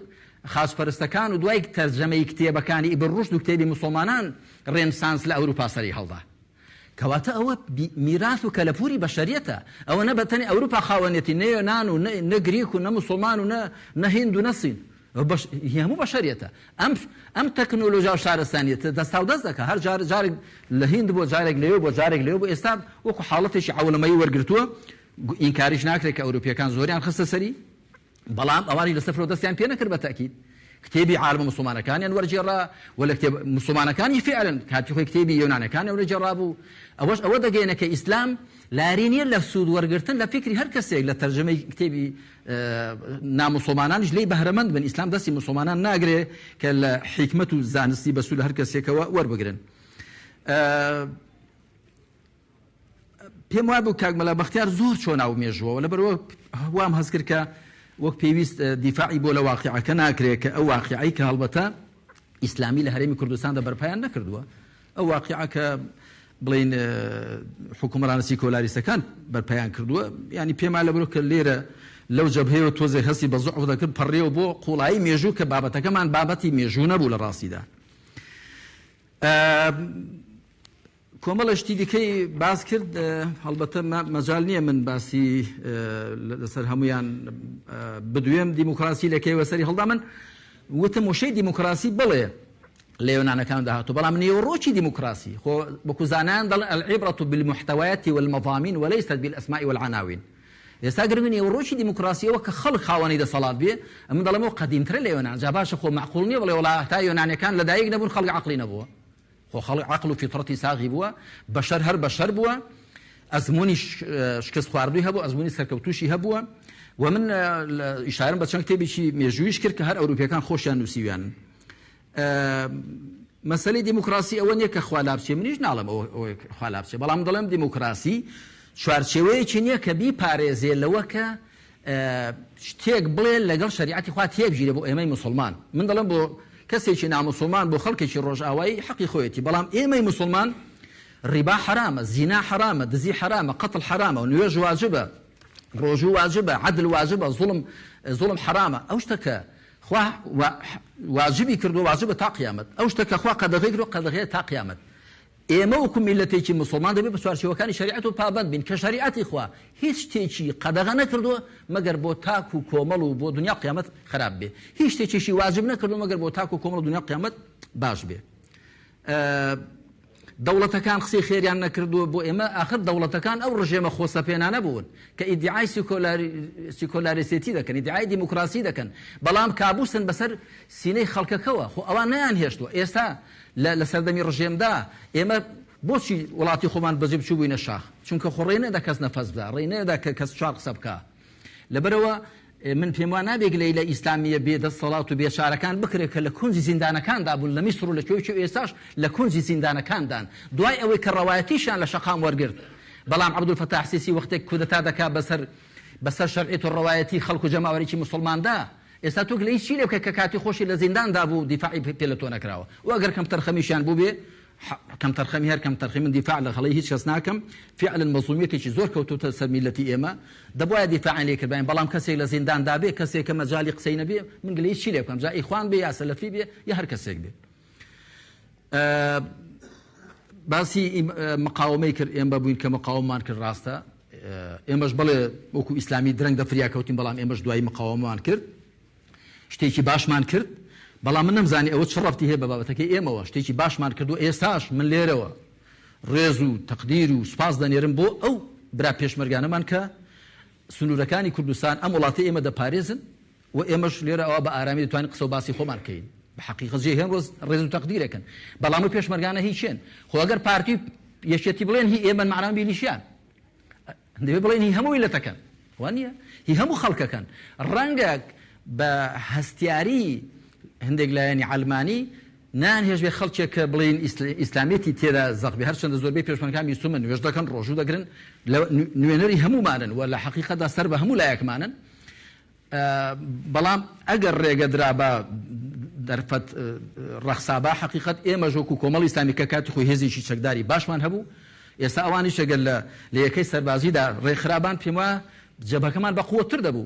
خاچپەرستەکان و دوای تەرجەمەی کتێبەکانی ئیبن ڕوشد و کتێبی موسڵمانان ڕێنسانس لە ئەوروپا سەری هەڵدا. کەواتە ئەوە میراث و کەلەپوری بەشەریەتە. ئەوە نە بە تەنێ ئەوروپا خاوەنیەتی، نە یۆنان و نە گریک و نە موسڵمان و نە هیند و نە سین. ئەوە بەش هی هەموو بەشەریەتە. ئەم ئەم تەکنۆلۆژیا و شارستانیەتە دەستاودەست دەکا. هەر جار جارێک لە هیند بووە، جارێک لەوێ بووە، جارێک لەوێ بووە. ئێستا وەکوو حاڵەتێکی عەولەمەیی وەرگرتووە. ئینکاریش ناکرێت کە ئەوروپیەکان زۆریان خستە سەری، بەڵام ئەوانیش لە سفرەوە دەستیان پێ نەکرد بە تەئکید کتێبی عالمە موسڵمانەکانیان وەرگێڕا و لە کتێب موسڵمانەکانی فعلا کاتی خۆی کتێبی یۆنانەکانیان وەرگێڕابوو. ئەوەش ئەوە دەگەیەنێ کە ئیسلام لاری نییە لە سوود وەرگرتن لە فیکری هەر کەسێک لە تەرجەمەی کتێبی ناموسڵمانانیش لێی بەهرەمەند بن. ئیسلام دەستی موسڵمانان ناگرێ کە لە حیکمەت و زانستی بەسوود لە هەر کەسێکەوە وەربگرن. پێم وابوو کاک مەلا بەختیار زۆر چۆ ناو مێژووەوە، لەبەرئەوە وام هەست کرد کە وەک پێویست دیفاعی بۆ لە واقیعەکە ناکرێ، کە ئەو واقیعەی کە هەڵبەتە ئیسلامی لە هەرێمی کوردستاندا بەرپایان نەکردووە، ئەو واقیعە کە بڵێین حوکمڕانە سیکۆلاریستەکان بەرپایان کردووە، یانی پێما لەبەرئەوە کە لێرە لەو جەبهەیەوە تۆزێک هەستی بە زوعف دەکرد، پەڕیەوە بۆ قووڵایی مێژوو کە بابەتەکەمان بابەتی مێژوو نەبوو لە ڕاستیدا. کۆمەڵە شتی دیکەی باس کرد، هەڵبەتە مەجال نییە من باسی لەسەر هەموویان بدوێم. دیموکراسی لە کەیوە سەری هەڵدا؟ من وتم وشەی دیموکراسی بڵێ لە یۆنانەکاندا هاتوو، بەڵام نێوەڕۆکی دیموکراسی خۆ وەکو زانایان دەڵێن العبرة بالمحتویات والمضامین وليست بالاسماء والعناوین. ئێستا گرنگ نێوەڕۆکی دیموکراسی ئەوە کە خەڵک خاوەنی دەسەڵات بێ، ئەمن دەڵێم ئەو قەدیمترە لە یۆنان. جا باشە خۆ مەعقوڵ نییە بڵێ وەڵا هەتا یۆنانیەکان لەدایک نەبوون خەڵک عەقڵی نەبووە. خۆ خەڵک عەقڵ و فیتڕەتی ساغی بووە، بەشەر هەر بەشەر بووە. ئەزموونی شکست خواردووی هەبوو، ئەزموونی سەرکەوتووشی هەبووە و من ئیشارەم بە چەند کتێبێکی مێژوویش کرد کە هەر ئەوروپیەکان خۆشیان نووسیویانن. مەسەلەی دیموکراسی ئەوە نییە کە خوا لابچێ، منیش ناڵێم ئەوە خوا لابچێ، بەڵام دەڵێم دیموکراسی چوارچێوەیەکی نییە کە بیپارێزێ لەوە کە شتێک بڵێ لەگەڵ شەریعەتی خوا تێبگیرێ بۆ ئێمەی موسڵمان. من دەڵێم بۆ کەسێکی ناموسڵمان، بۆ خەڵکێکی ڕۆژئاوایی حەقی خۆیەتی، بەڵام ئێمەی موسڵمان ڕیبا حەرامە، زینا حەرامە، دزی حەرامە، قەتڵ حەرامە، نوێژ واجبە، ڕۆژوو واجبە، عەدل واجبە، زوڵم زوڵم حەرامە. ئەو شتە کە خوا واجبی کردووە واجبە تا قیامەت، ئەو شتە کە خوا قەدەغەی کردووە قەدەغەیە تا قیامەت. ئێمە وەکو میللەتێکی موسڵمان دەبێت بە چوارچێوەکانی شەریعەتەوە پابەند بین کە شەریعەتی خوا هیچ شتێکی قەدەغە نەکردووە مەگەر بۆ تاک و کۆمەڵ و بۆ دنیا و قیامەت خراپ بێ، هیچ شتێکیشی واجب نەکردووە مەگەر بۆ تاک و کۆمەڵ و دنیا و قیامەت باش بێ. دەوڵەتەکان قسەی خێریان نەکردووە بۆ ئێمە، ئاخر دەوڵەتەکان ئەو ڕژێمە خۆسەپێنانە بوون کە ئیدیعای سیکۆلاریسێتی دەکەن، ئیدیعای دیموکراسی دەکەن، بەڵام کابوسن بەسەر سینەی خەڵکەکەوە، خۆ ئەوان نەیانهێشتووە. ئێستا لە سەردەمی ڕژێمدا ئێمە بۆچی وڵاتی خۆمان بەجێ بچووبووینە شاخ؟ چونکە خۆ ڕێ نەدا کەس نەفەس بدا، ڕێی نەدا کە کەس چوار قسە بکا. لەبەرئەوە من پێم وا نابێ گلەیی لە ئیسلامییە بێ دەستەڵات و بێچارەکان بکرێ کە لە کونجی زیندانەکاندا بوون لە میسر و لە کوێ و کوێ و ئێستاش لە کونجی زیندانەکاندان دوای ئەوەی کە ڕەوایەتیشیان لە شەقام وەرگرت. بەڵام عەبدولفەتاح سیسی وەختێک کودەتا دەکا بەسەر بەسەر شەرعیەت و ڕەوایەتی خەڵک و جەماوەرێکی موسڵماندا ئێستا تۆ گلەیی چی لێ بکەی کە کاتی خۆشی لە زینداندا بوو دیفاعی پێ لە تۆ نەکراوە و ئەگەر کەمتەرخەمیشیان بووبێ کەمتەرخەمی هەر کەمتەرخەمی من دیفاع لە هەڵەی هیچ کەس ناکەم فیعلەن مەزڵومیەتێکی زۆر کەوتۆتە سەر میللەتی ئێمە دەبوایە دیفاعیان لێ کردباین بەڵام کەسێک لە زینداندا بێ کەسێک کە مەجالی قسەی نەبێ من گلەیی چی لێ بکەم جا ئیخوان بێ یا سەلەفی بێ یا هەر کەسێک بێ باسی مقاومەی کرد ئێمە بووین کە مقاوممان کرد ڕاستە ئێمەش بڵێ وەکو ئیسلامی درەنگ دەفریا کەوتین بەڵام ئێمەش دوایی مقاومەمان کرد شتێکی باشمان کرد بەڵام من نەمزانی ئەوە چ ڕەبتی هەیە بە بابەتەکەی ئێمەوە شتێکی باشمان کرد و ئێستاش من لێرەوە ڕێز و تەقدیر و سوپاس دەنێرم بۆ ئەو برا پێشمەرگانەمان کە سنوورەکانی کوردستان ئەم وڵاتی ئێمە دەپارێزن و ئێمەش لێرە ئەوە بە ئارامی دەتوانین قسە و باسی خۆمان بکەین بە حەقیقەت جێ هێن ڕێز ڕێز و تەقدیرێکن بەڵام ئەو پێشمەرگانە هی کێن خۆ ئەگەر پارتی و یەکێتی بڵێن هی ئێمەن مەعنای میلیشیان دەبێ بڵێن هی هەموو میللەتەکەن وا نییە هی هەموو خەڵکەکەن ڕەنگە بە هەستیاری هەندێک لایەنی عەلمانی نانهێشت بێ خەڵکێک کە بڵێین ئیسلامیەتی تێدا زەق بێ هەرچەندە زۆربەی پێشمەرگەکان بیستومن نوێژ دەکەن ڕۆژوو دەگرن لە نوێنەری هەموومانن و لە حەقیقەتدا سەر بە هەموو لایەکمانن بەڵام ئەگەر ڕێگە درابا دەرفەت ڕەخسابا حەقیقەت ئێمەش وەکو کۆمەڵی ئیسلامی کە کاتی خۆی هێزێکی چەکداری باشمان هەبوو ئێستا ئەوانیش ئەگەر لە لە یەکەی سەربازیدا ڕێکخرابان پێم وایە جەبهەکەمان بەقوەتتر دەبوو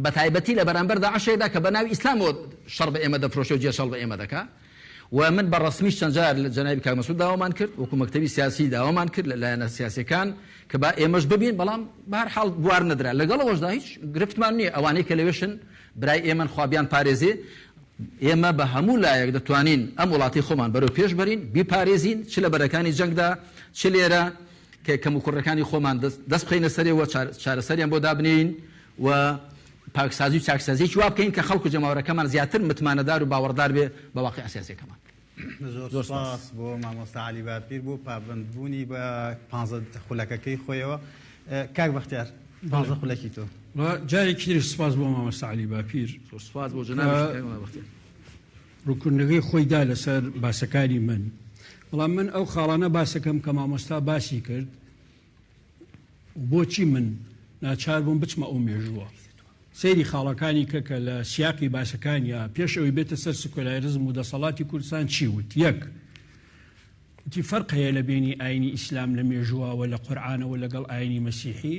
بەتایبەتی لە بەرامبەر داعشێکدا کە بە ناوی ئیسلامەوە شەڕ بە ئێمە دەفرۆشێ و جێشەڵ بە ئێمە دەکا و من بە ڕەسمیش چەند جار لە جەنابی کاک مەسعود داوامان کرد وەکو مەکتەبی سیاسی داوامان کرد لە لایەنە سیاسیەکان کە با ئێمەش ببین بەڵام بە هەر حاڵ بوار نەدرا لەگەڵ ئەوەشدا هیچ گرفتمان نییە ئەوانەی کە لەوێشن برای ئێمەن خوا بیان پارێزێ ئێمە بە هەموو لایەک دەتوانین ئەم وڵاتی خۆمان بەرەو پێش بەرین بیپارێزین چ لە بەرەکانی جەنگدا چ لێرە کە کەموکوڕیەکانی خۆمان دەست بخەینە سەرێ و چارەسەریان بۆ دابنێین و پاکسازی و چاکسازیەکی وا بکەین کە خەڵک و جەماوەرەکەمان زیاتر متمانەدار و باوەڕدار بێ بە واقیعە سیاسیەکەمان. زۆر سوپاس بۆ مامۆستا عەلی باپیر بۆ پابەندبوونی بە پانزە خولەکەکەی خۆیەوە. کاک بەختیار پانزە خولەکی تۆ. جارێکی تریش سوپاس بۆ مامۆستا عەلی باپیر. زۆر سوپاس بۆ جەنابیشت کاک مەلا بەختیار. ڕوونکردنەوەی خۆی دا لەسەر باسەکانی من بەڵام من ئەو خاڵانە باسەکەم کە مامۆستا باسی کرد بۆچی من ناچار بووم بچمە ئەو مێژووە سەیری خاڵەکانی کە کە لە سیاقی باسەکانیا پێش ئەوی بێتە سەر سکۆلاریزم و دەسەڵاتی کوردستان چی وت یەک وتی فەرق هەیە لە بینی ئاینی ئیسلام لە مێژووەوە لە قورعانەوە لەگەڵ ئاینی مەسیحی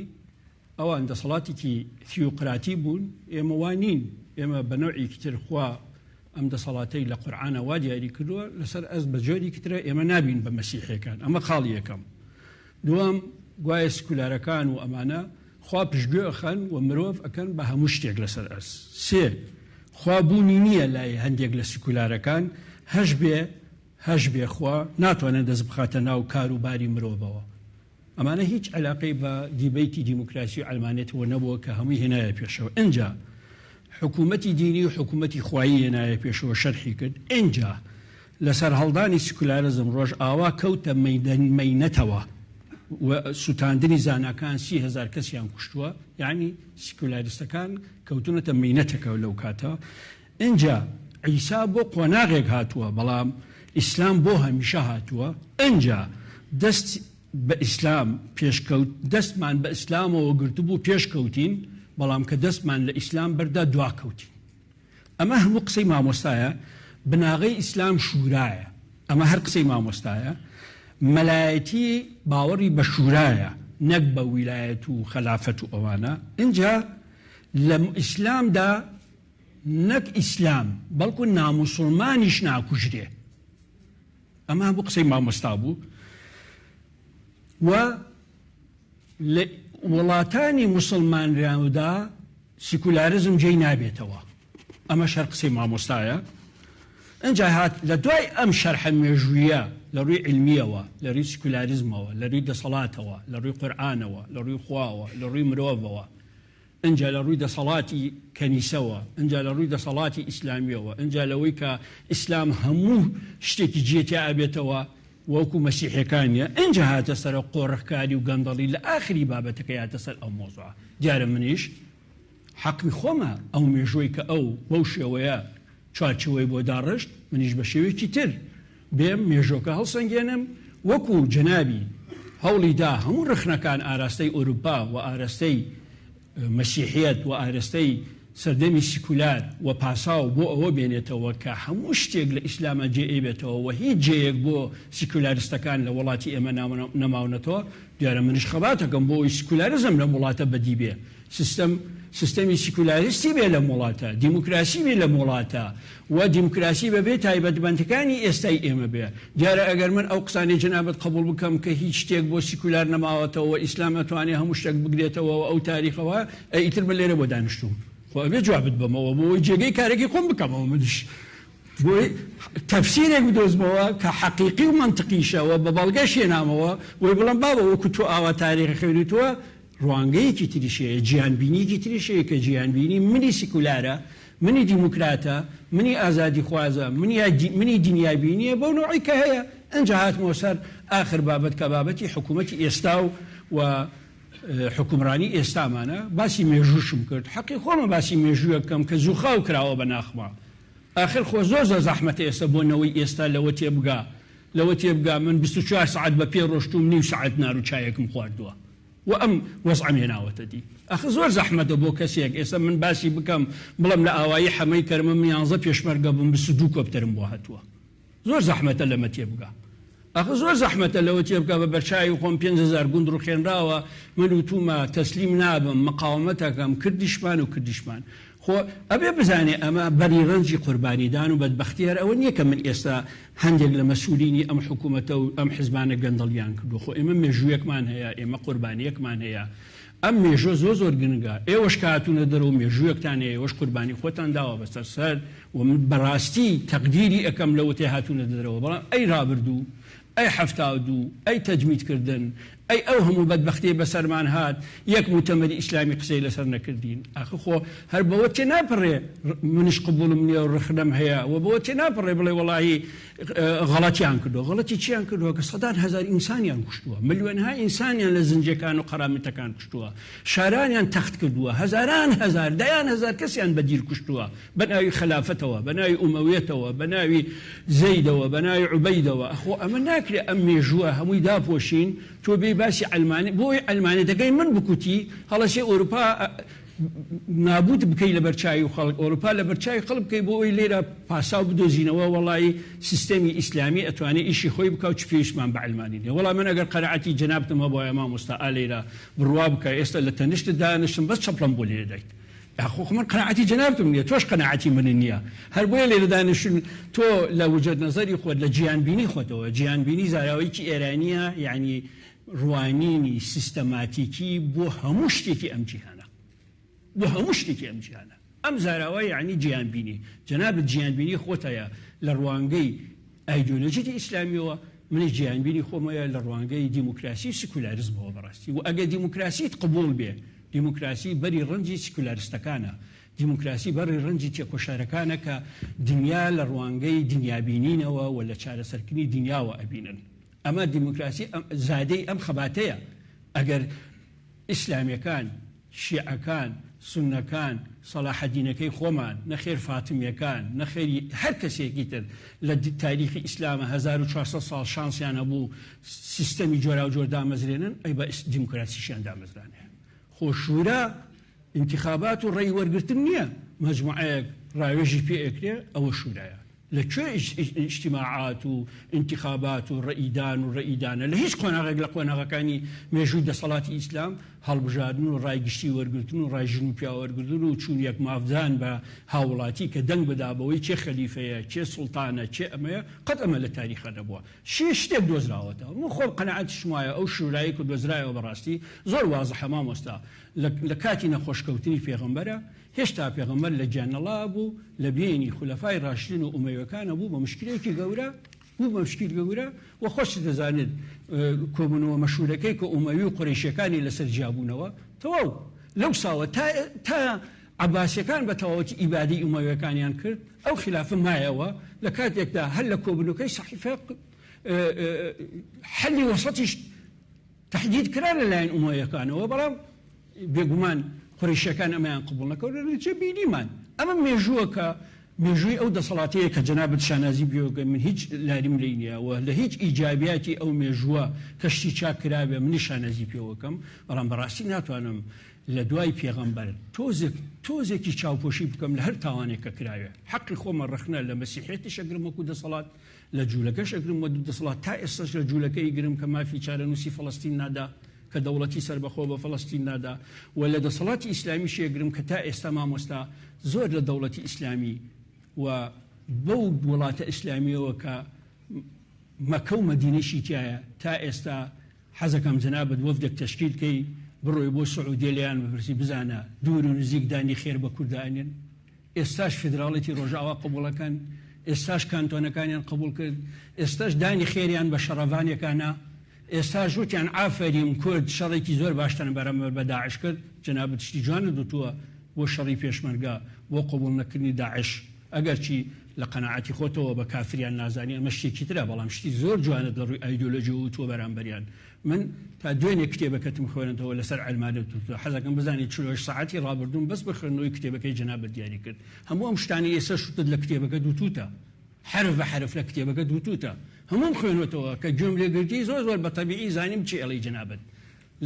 ئەوان دەسەڵاتێکی تیۆقراتی بوون، ئێمە وا نین، ئێمە بە نەوعێکی تر خوا ئەم دەسەڵاتەی لە قورعانا وا دیاری کردووە لەسەر ئەرز بە جۆرێکی ترە ئێمە نابین بە مەسیحیەکان، ئەمە خاڵی یەکەم. دووەم، گوایە سکولارەکان و ئەمانە خوا پشتگوێ ئەخەن و مرۆڤ ئەکەن بە هەموو شتێک لەسەر ئەرز. سێ، خوا بوونی نییە لای هەندێک لە سکولارەکان، هەشبێ هەشبێ خوا ناتوانێت دەست بخاتە ناو کار و باری مرۆڤەوە. ئەمانە هیچ عەلاقەی بە دیبەیتی دیموکراسی و عەلمانیەتەوە نەبووە کە هەمووی هێنایە پێشەوە ئنجا حکوومەتی دینی و حکوومەتی خوایی هێنایە پێشەوە شەرحی کرد ئنجا لە سەرهەڵدانی سکولارزم ڕۆژئاوا کەوتە مەینەتەوە. و سوتاندنی زاناکان 30هزار کەسیان کوشتووە، یەعنی سیکولاریستەکان کەوتونەتە مەینەتەکەوە لەو کاتە. ئینجا عیسا بۆ قۆناغێک هاتووە بەڵام ئیسلام بۆ هەمیشە هاتووە، ئینجا دەست بە ئیسلام پێشکەوت دەستمان بە ئیسلامەوە گرتبوو پێشکەوتین، بەڵام کە دەستمان لە ئیسلام بەردا دواکەوتین. ئەمە هەموو قسەی مامۆستایە، بناغەی ئیسلام شورایە، ئەمە هەر قسەی مامۆستایە، مەلایەتی باوەڕی بە شورایە نەک بە ویلایەت و خەلافەت و ئەوانە، ئینجا لە ئیسلامدا نەک ئیسلام بەڵکو ناموسڵمانیش ناکوژرێ، ئەمە هەموو قسەی مامۆستا بوو و لە وڵاتانی موسڵمانراودا سیکولارزم جێی نابێتەوە، ئەمەش هەر قسەی مامۆستایە. ئنجا هات لە دوای ئەم شەرحە مێژوویە لە ڕووی عیلمییەوە، لە ڕووی سیکولاریزمەوە، لە ڕووی دەسەڵاتەوە، لە ڕووی قورئانەوە، لە ڕووی خواوە، لە ڕووی مرۆڤەوە، ئنجا لە ڕووی دەسەڵاتی کەنیسەوە، ئنجا لە ڕووی دەسەڵاتی ئیسلامییەوە، ئنجا لەوەی کە ئیسلام هەموو شتێکی جێ تیا ئەبێتەوە وەکو مەسیحیەکان نیە، ئنجا هاتە سەرە قۆرخکاری و گەندەڵی لە ئاخری بابەتەکەی هاتە سەر ئەو مەوزوعە. دیارە منیش حەقی خۆمە ئەو مێژووەی کە ئەو بەو شێوەیە چوارچێوەی بۆ داڕشت منیش بە شێوەیەکی تر بێم مێژۆکە هەڵسەنگێنم، وەکو جەنابی هەوڵی دا هەموو ڕەخنەکان ئاراستەی ئۆروپا و ئارەستەی مەسیحیەت و ئارەستەی سەردەمی سیکولار و پاساو بۆ ئەوە بێنێتەوە کە هەموو شتێک لە ئیسلاما جێ ئەیبێتەوە و هیچ جێیەک بۆ سیکولاریستەکان لە وڵاتی ئێمە نەماونەتەوە، دیارە منیش خەباتەکەم بۆ ئەوەی سیکولاریزم لەم وڵاتە بەدی بێ. سیستەم سیستەمی سیکولاریستی بێ لەم وڵاتە، دیموکراسی بێ لەم وڵاتە و دیموکراسی بە بێ تایبەتمەندەکانی ئێستای ئێمە بێ. دیارە ئەگەر من ئەو قسانەی جەنابت قەبووڵ بکەم کە هیچ شتێک بۆ سیکولار نەماوەتەوە و ئیسلام ئەتوانێ هەموو شتێک بگرێتەوە و ئەو تاریخەوە، ئەی ئیتر من لێرە بۆ دانیشتووم؟ خۆ ئەبێ جوابت بەمەوە بۆ ئەوەی جێگەی کارەکەی خۆم بکەمەوە منیش بۆی تەفسیرێک بدۆزمەوە کە حەقیقی و مەنتقیشە و بە بەڵگەش هێنامەوە بۆی بڵێم بابە وەکو تۆ ئاوا تاریخ خوێنیتەوە ڕوانگەیەکی تریش هەیە، جیهانبینییەکی تریش هەیە کە جیهانبینی منی سیکولارە، منی دیموکراتە، منی ئازادیخوازە، منی دنیابینییە بەو نەوعەی کە هەیە. ئنجا هاتمەوە سەر ئاخر بابەت کە بابەتی حکوومەتی ئێستا و حوکمڕانی ئێستامانە، باسی مێژووشم کرد. حەقی خۆمە باسی مێژوویەک بکەم کە زووخاو کراوە بە ناخما. ئاخر خۆ زۆر زۆر زەحمەتە ئێستا بۆ نەوەی ئێستا لەوە تێبگا، لەوە تێبگا من 24 سەعات بە پێ ڕۆشتووم نیو سەعات نار و چایەکم خواردووە. و ئەم وەزعەم هێناوەتە دی. ئاخر زۆر زەحمەتە بۆ کەسێک ئێستا من باسی بکەم بڵێم لە ئاوایی حەمەی کەرمە من یانزە پێشمەرگە بووم 22 کۆپتەرم بۆ هاتووە. زۆر زەحمەتە لەمە تێبگا. ئاخر زۆر زەحمەتە لەوە تێبگا بە بەرچاوی خۆم 5000 گوند ڕوخێنراوە من وتومە تەسلیم نابم مقاومەتەکەم کردیشمان و کردیشمان. خۆ ئەبێ بزانێ ئەمە بەری ڕەنجی قوربانیدان و بەدبەختی هەر ئەوە نییە کە من ئێستا هەندێک لە مەسئولینی ئەم حکوومەتە و ئەم حزبانە گەندەڵیان کردووە. خۆ ئێمە مێژوویەکمان هەیە، ئێمە قوربانییەکمان هەیە. ئەم مێژووە زۆر زۆر گرنگە. ئێوەش کە هاتوونە دەرەوە مێژوویەکتان هەیە، ئێوەش قوربانی خۆتان داوە بەسەر سەر و من بەڕاستی تەقدیری ئەکەم لەوەتەی هاتوونەتە دەرەوە. بەڵام ئەی ڕابردوو، ئەی 72، ئەی تەجمیدکردن، ئەی ئەو هەموو بەدبەختیەی بەسەرمان هات یەک موتەمەری ئیسلامی قسەی لەسەر نەکردین ئاخر خۆ هەر بەوە تێناپەڕێ منیش قبوڵم نیە و ڕەخنەم هەیە و بەوە تێناپەڕێ بڵێ وەڵاهی غەڵەتیان کردووە غەڵەتی چیان کردووە کە سەدان هەزار ئینسانیان کوشتووە ملیۆنها ئینسانیان لە زنجەکان و قەرامتەکان کوشتووە شارانیان تەخت کردووە هەزاران هەزار دەیان هەزار کەسیان بە دیل کوشتووە بە ناوی خەلافەتەوە، بە ناوی ئومەویەتەوە، بە ناوی زەیدەوە، بە ناوی عوبەیدەوە، ئەخۆ ئەمە ناکرێ ئەم مێژووە هەمووی داپۆشین، تۆ بێی باسی عەلمانی، بۆ ئەوەی عەلمانیەتەکەی من بکوتی، هەڵەسێ ئۆروپا نابوت بکەی لەبەر چاوی خەڵک، ئۆروپا لەبەر چاوی خەڵک بکەی بۆ ئەوەی لێرە پاساو بدۆزینەوە، وەڵایی سیستەمی ئیسلامی ئەتوانێ ئیشی خۆی بکا و چ پێویستمان بە عەلمانی نیە. وەڵا من ئەگەر قەناعەتی جەنابتم هەبوایە مامۆستا ئا لەیرە بڕوا بکە ئێستا لە تەنیشتت دانیشتم بەس چەپڵەم بۆ لێدەیت. یاخۆ خۆ من قەناعەتی جەنابتم نیە تۆش قەناعەتی منت نیە هەر بۆیە لێرە دانیشتوین تۆ لە وجهەت نەزەری خۆت لە جیهانبینی خۆتەوە جیهانبینی زاراوەیەکی ئێرانیە یەعنی ڕوانینی سیستەماتیکی بۆ هەموو شتێکی ئەم جیهانە بۆ هەموو شتێکی ئەم جیهانە ئەم زاراوە یەعنی جیهانبینی جەنابت جیهانبینی خۆت هەیە لە ڕوانگەی ئایدۆلۆژیی ئیسلامیەوە منیش جیهانبینی خۆم هەیە لە ڕوانگەی دیموکراسی و سکولاریزمەوە بەڕاستی و ئەگەر دیموکراسیت قبوڵ بێ دیموکراسی بەری ڕەنجی سکولاریستەکانە دیموکراسی بەڕی ڕەنجی تێکۆشەرەکانە کە دنیا لە ڕوانگەی دنیابینینەوە و لە چارەسەرکردنی دنیاوە ئەبینن. ئەمە دیموکراسی زادەی ئەم خەباتەیە. ئەگەر ئیسلامیەکان، شیعەکان، سوننەکان، سەلاحەدینەکەی خۆمان، نەخێر فاتمیەکان، نەخێر هەر کەسێکی تر لە تاریخی ئیسلامە 1400 ساڵ شانسیان هەبوو سیستەمی جۆراوجۆر دامەزرێنن، ئەی بە دیموکراسیشیان دامەزرانێ. خۆ شورا ئینتیخابات و ڕەئی وەرگرتن نیە، مەجموعەیەک ڕاوێژی پێ ئەکرێ ئەوە شورایە. لە کوێ ئیجتیماعات و ئینتیخابات و ڕەئیدان و ڕەئیدانە؟ لە هیچ قۆناغێک لە قۆناغەکانی مێژووی دەسەڵاتی ئیسلام هەڵبژاردن و ڕای گشتی وەرگرتن و ڕای ژن و پیاو وەرگرتن و چوون یەک مافدان بە هاووڵاتی کە دەنگ بدا بەوەی کێ خەلیفەیە، کێ سوڵتانە، کێ ئەمەیە، قەت ئەمە لە تاریخا نەبووە. شێ شتێک دۆزراوەتەوە. من خۆم قەناعەتیشم وایە ئەو شورایەی کە دۆزرایەوە بەڕاستی زۆر وازحە مامۆستا لە کاتی نەخۆشکەوتنی پێغەمبەرە هێشتا پێغەمبەر لە گیانەڵا بوو لە بینی خولەفای ڕاشدین و ئومەیەکانە بوو بە مشکلەیەکی گەورە بوو بە مشکیل گەورە و خۆشت دەزانێت کۆبوونەوە مەشهورەکەی کە ئومەوی و قورەیشیەکانی لەسەر جیابوونەوە تەواو لەو ساوە تا تا عەباسیەکان بە تەواوەتی ئیبادەی ئومەویەکانیان کرد ئەو خلافە مایەوە لە کاتێکدا هەر لە کۆبوونەکەی سەحیفە حەلی وەسەتیش تەحدید کرا لە لایەن ئومەویەکانەوە بەڵام بێگومان قورەیشیەکان ئەمەیان قبوڵ نەکرد لە نەتیجە بینیمان ئەمە مێژووە کە مێژووی ئەو دەسەڵاتەیە کە جەنابت شانازی پێوەکەی من هیچ لاریم لێی نییە و لە هیچ ئیجابیاتی ئەو مێژووە کە شتی چاک کرابێ منیش شانازی پێوەکەم بەڵام بەڕاستی ناتوانم لە دوای پێغەمبەر تۆزێک تۆزێکی چاوپۆشی بکەم لە هەر تاوانێک کە کراوێ حەقی خۆمە ڕەخنە لە مەسیحیەتیش ئەگرم وەکو دەسەڵات لە جوولەکەش ئەگرم وەدو دەسەڵات تا ئێستاش لە جوولەکە ئیگرم کە مافی چارەنووسی فەڵەستین نادا کە دەوڵەتی سەربەخۆ بە فەڵەستین نادا و لە دەسەڵاتی ئیسلامیش ئەگرم کە تا ئێستا مامۆستا زۆر لە دەوڵەتی ئیسلامی و بەو وڵاتە ئیسلامیەوە کە مەکە و مەدینەشی تایە تا ئێستا حەزەکەم جەنابت وەفدێک تەشکیل کەی بڕۆی بۆ سعودیە لێیان بپرسی بزانە دوور و نزیک دانی خێر بە کورد ئەنێن ئێستاش فیدراڵێتی ڕۆژئاوا قبوڵەکەن ئێستاش کانتۆنەکانیان قبوڵ کرد ئێستاش دانی خێریان بە شەڕەڤانێکانە ئێستاش وتیان ئافەریم کورد شەڕێکی زۆر باشتان بەرامبەر بە داعش کرد جەنابت شتی جوانت وتووە بۆ شەڕی پێشمەرگە بۆ قبوڵ نەکردنی داعش ئەگەرچی لە قەناعەتی خۆتەوە بە کافریان نازانی ئەمە شتێکی ترە بەڵام شتی زۆر جوانت لە ڕووی ئایدۆلۆژیەوە وتووە بەرامبەریان من تا دوێنێ کتێبەکەتم خوێندەوە لەسەر عەلمانیەت وتووە حەزەکەم بزانی 48 سەعاتی ڕابردووم بەس بە خوێندنەوەی کتێبەکەی جەنابت دیاری کرد هەموو ئەم شتانەی ئێستا شتت لە کتێبەکەت وتووتە حەرف بە حەرف لە کتێبەکەت وتووتە هەمووم خوێنوەتەوە کە گوێم لێ گرتی زۆر زۆر بە تەبیعی زانیم چی ئەڵێی جەنابت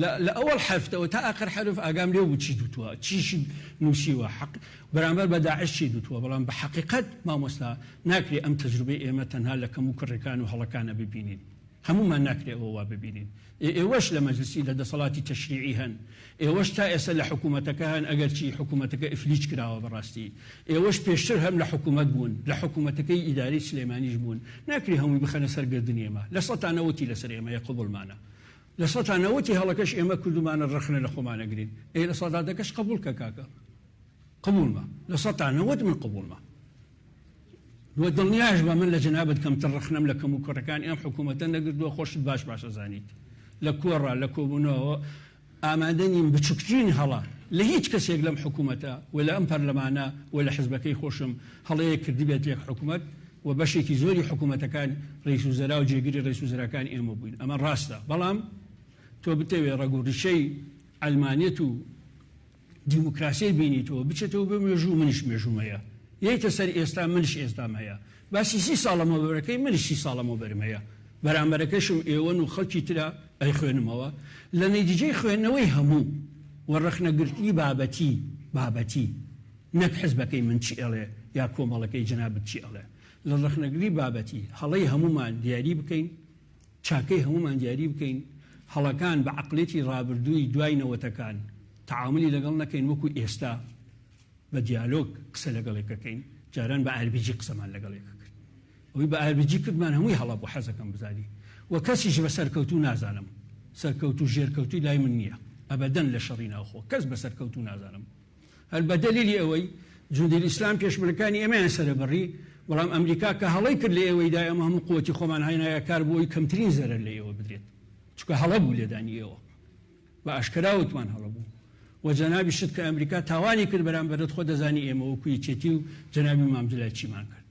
لە لە ئەوەڵ حەرفتەوە تا ئاخر حەرف ئاگام لێ بوو چی دوتووە چیشی نووسیوە حەق بەرامبەر بە داعش چی دوتووە بەڵام بە حەقیقەت مامۆستا ناکرێ ئەم تەجروبەی ئێمە تەنها لە کەم و کوڕیەکان و هەڵەکانە ببینین هەموومان ناکرێ ئەوە وا ببینین ئێ ئێوەش لە مەجلسی لە دەسەڵاتی تەشریعی هەن ئێوەش تا ئێستا لە حکوومەتەکە هەن ئەگەرچی حکوومەتەکە ئیفلیج کراوە بەڕاستی ئێوەش پێشتر هەم لە حکوومەت بوون لە حکوومەتەکەی ئیدارەی سلێمانیش بوون ناکرێ هەمووی بخەنە سەر گردنی ئێمە لە سەتا نەوەتی لەسەر ئێمەیە قبوڵمانە لە سەتا نەوەتی هەڵەکەش ئێمە کردومانە ڕەخنە لە خۆمان ئەگرین ئەی لە سەتا دەکەش قبوڵ کە کاکە قبوڵمە 90% من قبوڵمە و دڵنیاش بە من لە جەنابت کەمتر ڕەخنەم لە کەم و کوڕەکانی ئەم حکوومەتە نەگردووە خۆشت باش باش ئەزانیت لە کۆڕا لە کۆبوونەوە ئامادە نیم بچوکترین هەڵە لە هیچ کەسێک لەم حکوومەتە و لە ئەم پەرلەمانە و لە حزبەکەی خۆشم هەڵەیەک کردبێت لێک حکوومەت و بەشێکی زۆری حکوومەتەکان ڕئیس وزەرا و جێگری ڕئیس وزەراکان ئێمە بووین ئەمە ڕاستە بەڵام تۆ بتەوێ ڕەگ و ڕیشەی عەلمانیەت و دیموکراسیەت بینیتەوە بچێتەوە بۆ مێژوو منیش مێژووم هەیە یەیتە سەر ئێستا منیش ئێستام هەیە باسی سی ساڵ لەمەوبەرەکەی منیش سی ساڵ لەمەوبەرم هەیە بەرامبەرەکەشم ئێوەن و خەڵکی ترە ئەیخوێنمەوە لە نەتیجەی خوێندنەوەی هەموو و ڕەخنەگرتنی بابەتی بابەتی نەک حزبەکەی من چی ئەڵێ یا کۆمەڵەکەی جەنابت چی ئەڵێ لە ڕەخنەگری بابەتی هەڵەی هەموومان دیاری بکەین چاکەی هەموومان دیاری بکەین هەڵەکان بە عەقڵیەتی ڕابردووی دوای نەوەتەکان تەعامولی لەگەڵ نەکەین وەکو ئێستا بە دیالۆگ قسە لەگەڵ یەکەکەین جاران بە ئاربیجی قسەمان لەگەڵ یەکە کرد ئەوی بە ئاربیجی کردمان هەمووی هەڵە بوو حەزەکەم بزانی و کەسیش بە سەرکەوتوو نازانم سەرکەوتوو ژێرکەوتووی لای من نییە ئەبەدەن لە شەڕی ناوخۆ کەس بە سەرکەوتوو نازانم هەر بە دەلیلی ئەوەی جوندی ئیسلام پێشمەرگەکانی ئێمەیان سەرەبڕی بەڵام ئەمریکا کە هەڵەی کرد لە ئێوەیدا ئێمە هەموو قوتی خۆمان هێنایە کار بۆ ئەوی کەمترین زەرەر لە ئێوە بدرێت چونکە هەڵە بوو لێدانی ئێوە بە ئاشکرا وتمان هەڵە بوو و جەنابیشت کە ئەمریکا تاوانی کرد بەرامبەرت خۆ دەزانی ئێمە وەکو یەکێتی و جەنابی مام جەلال چیمان کرد.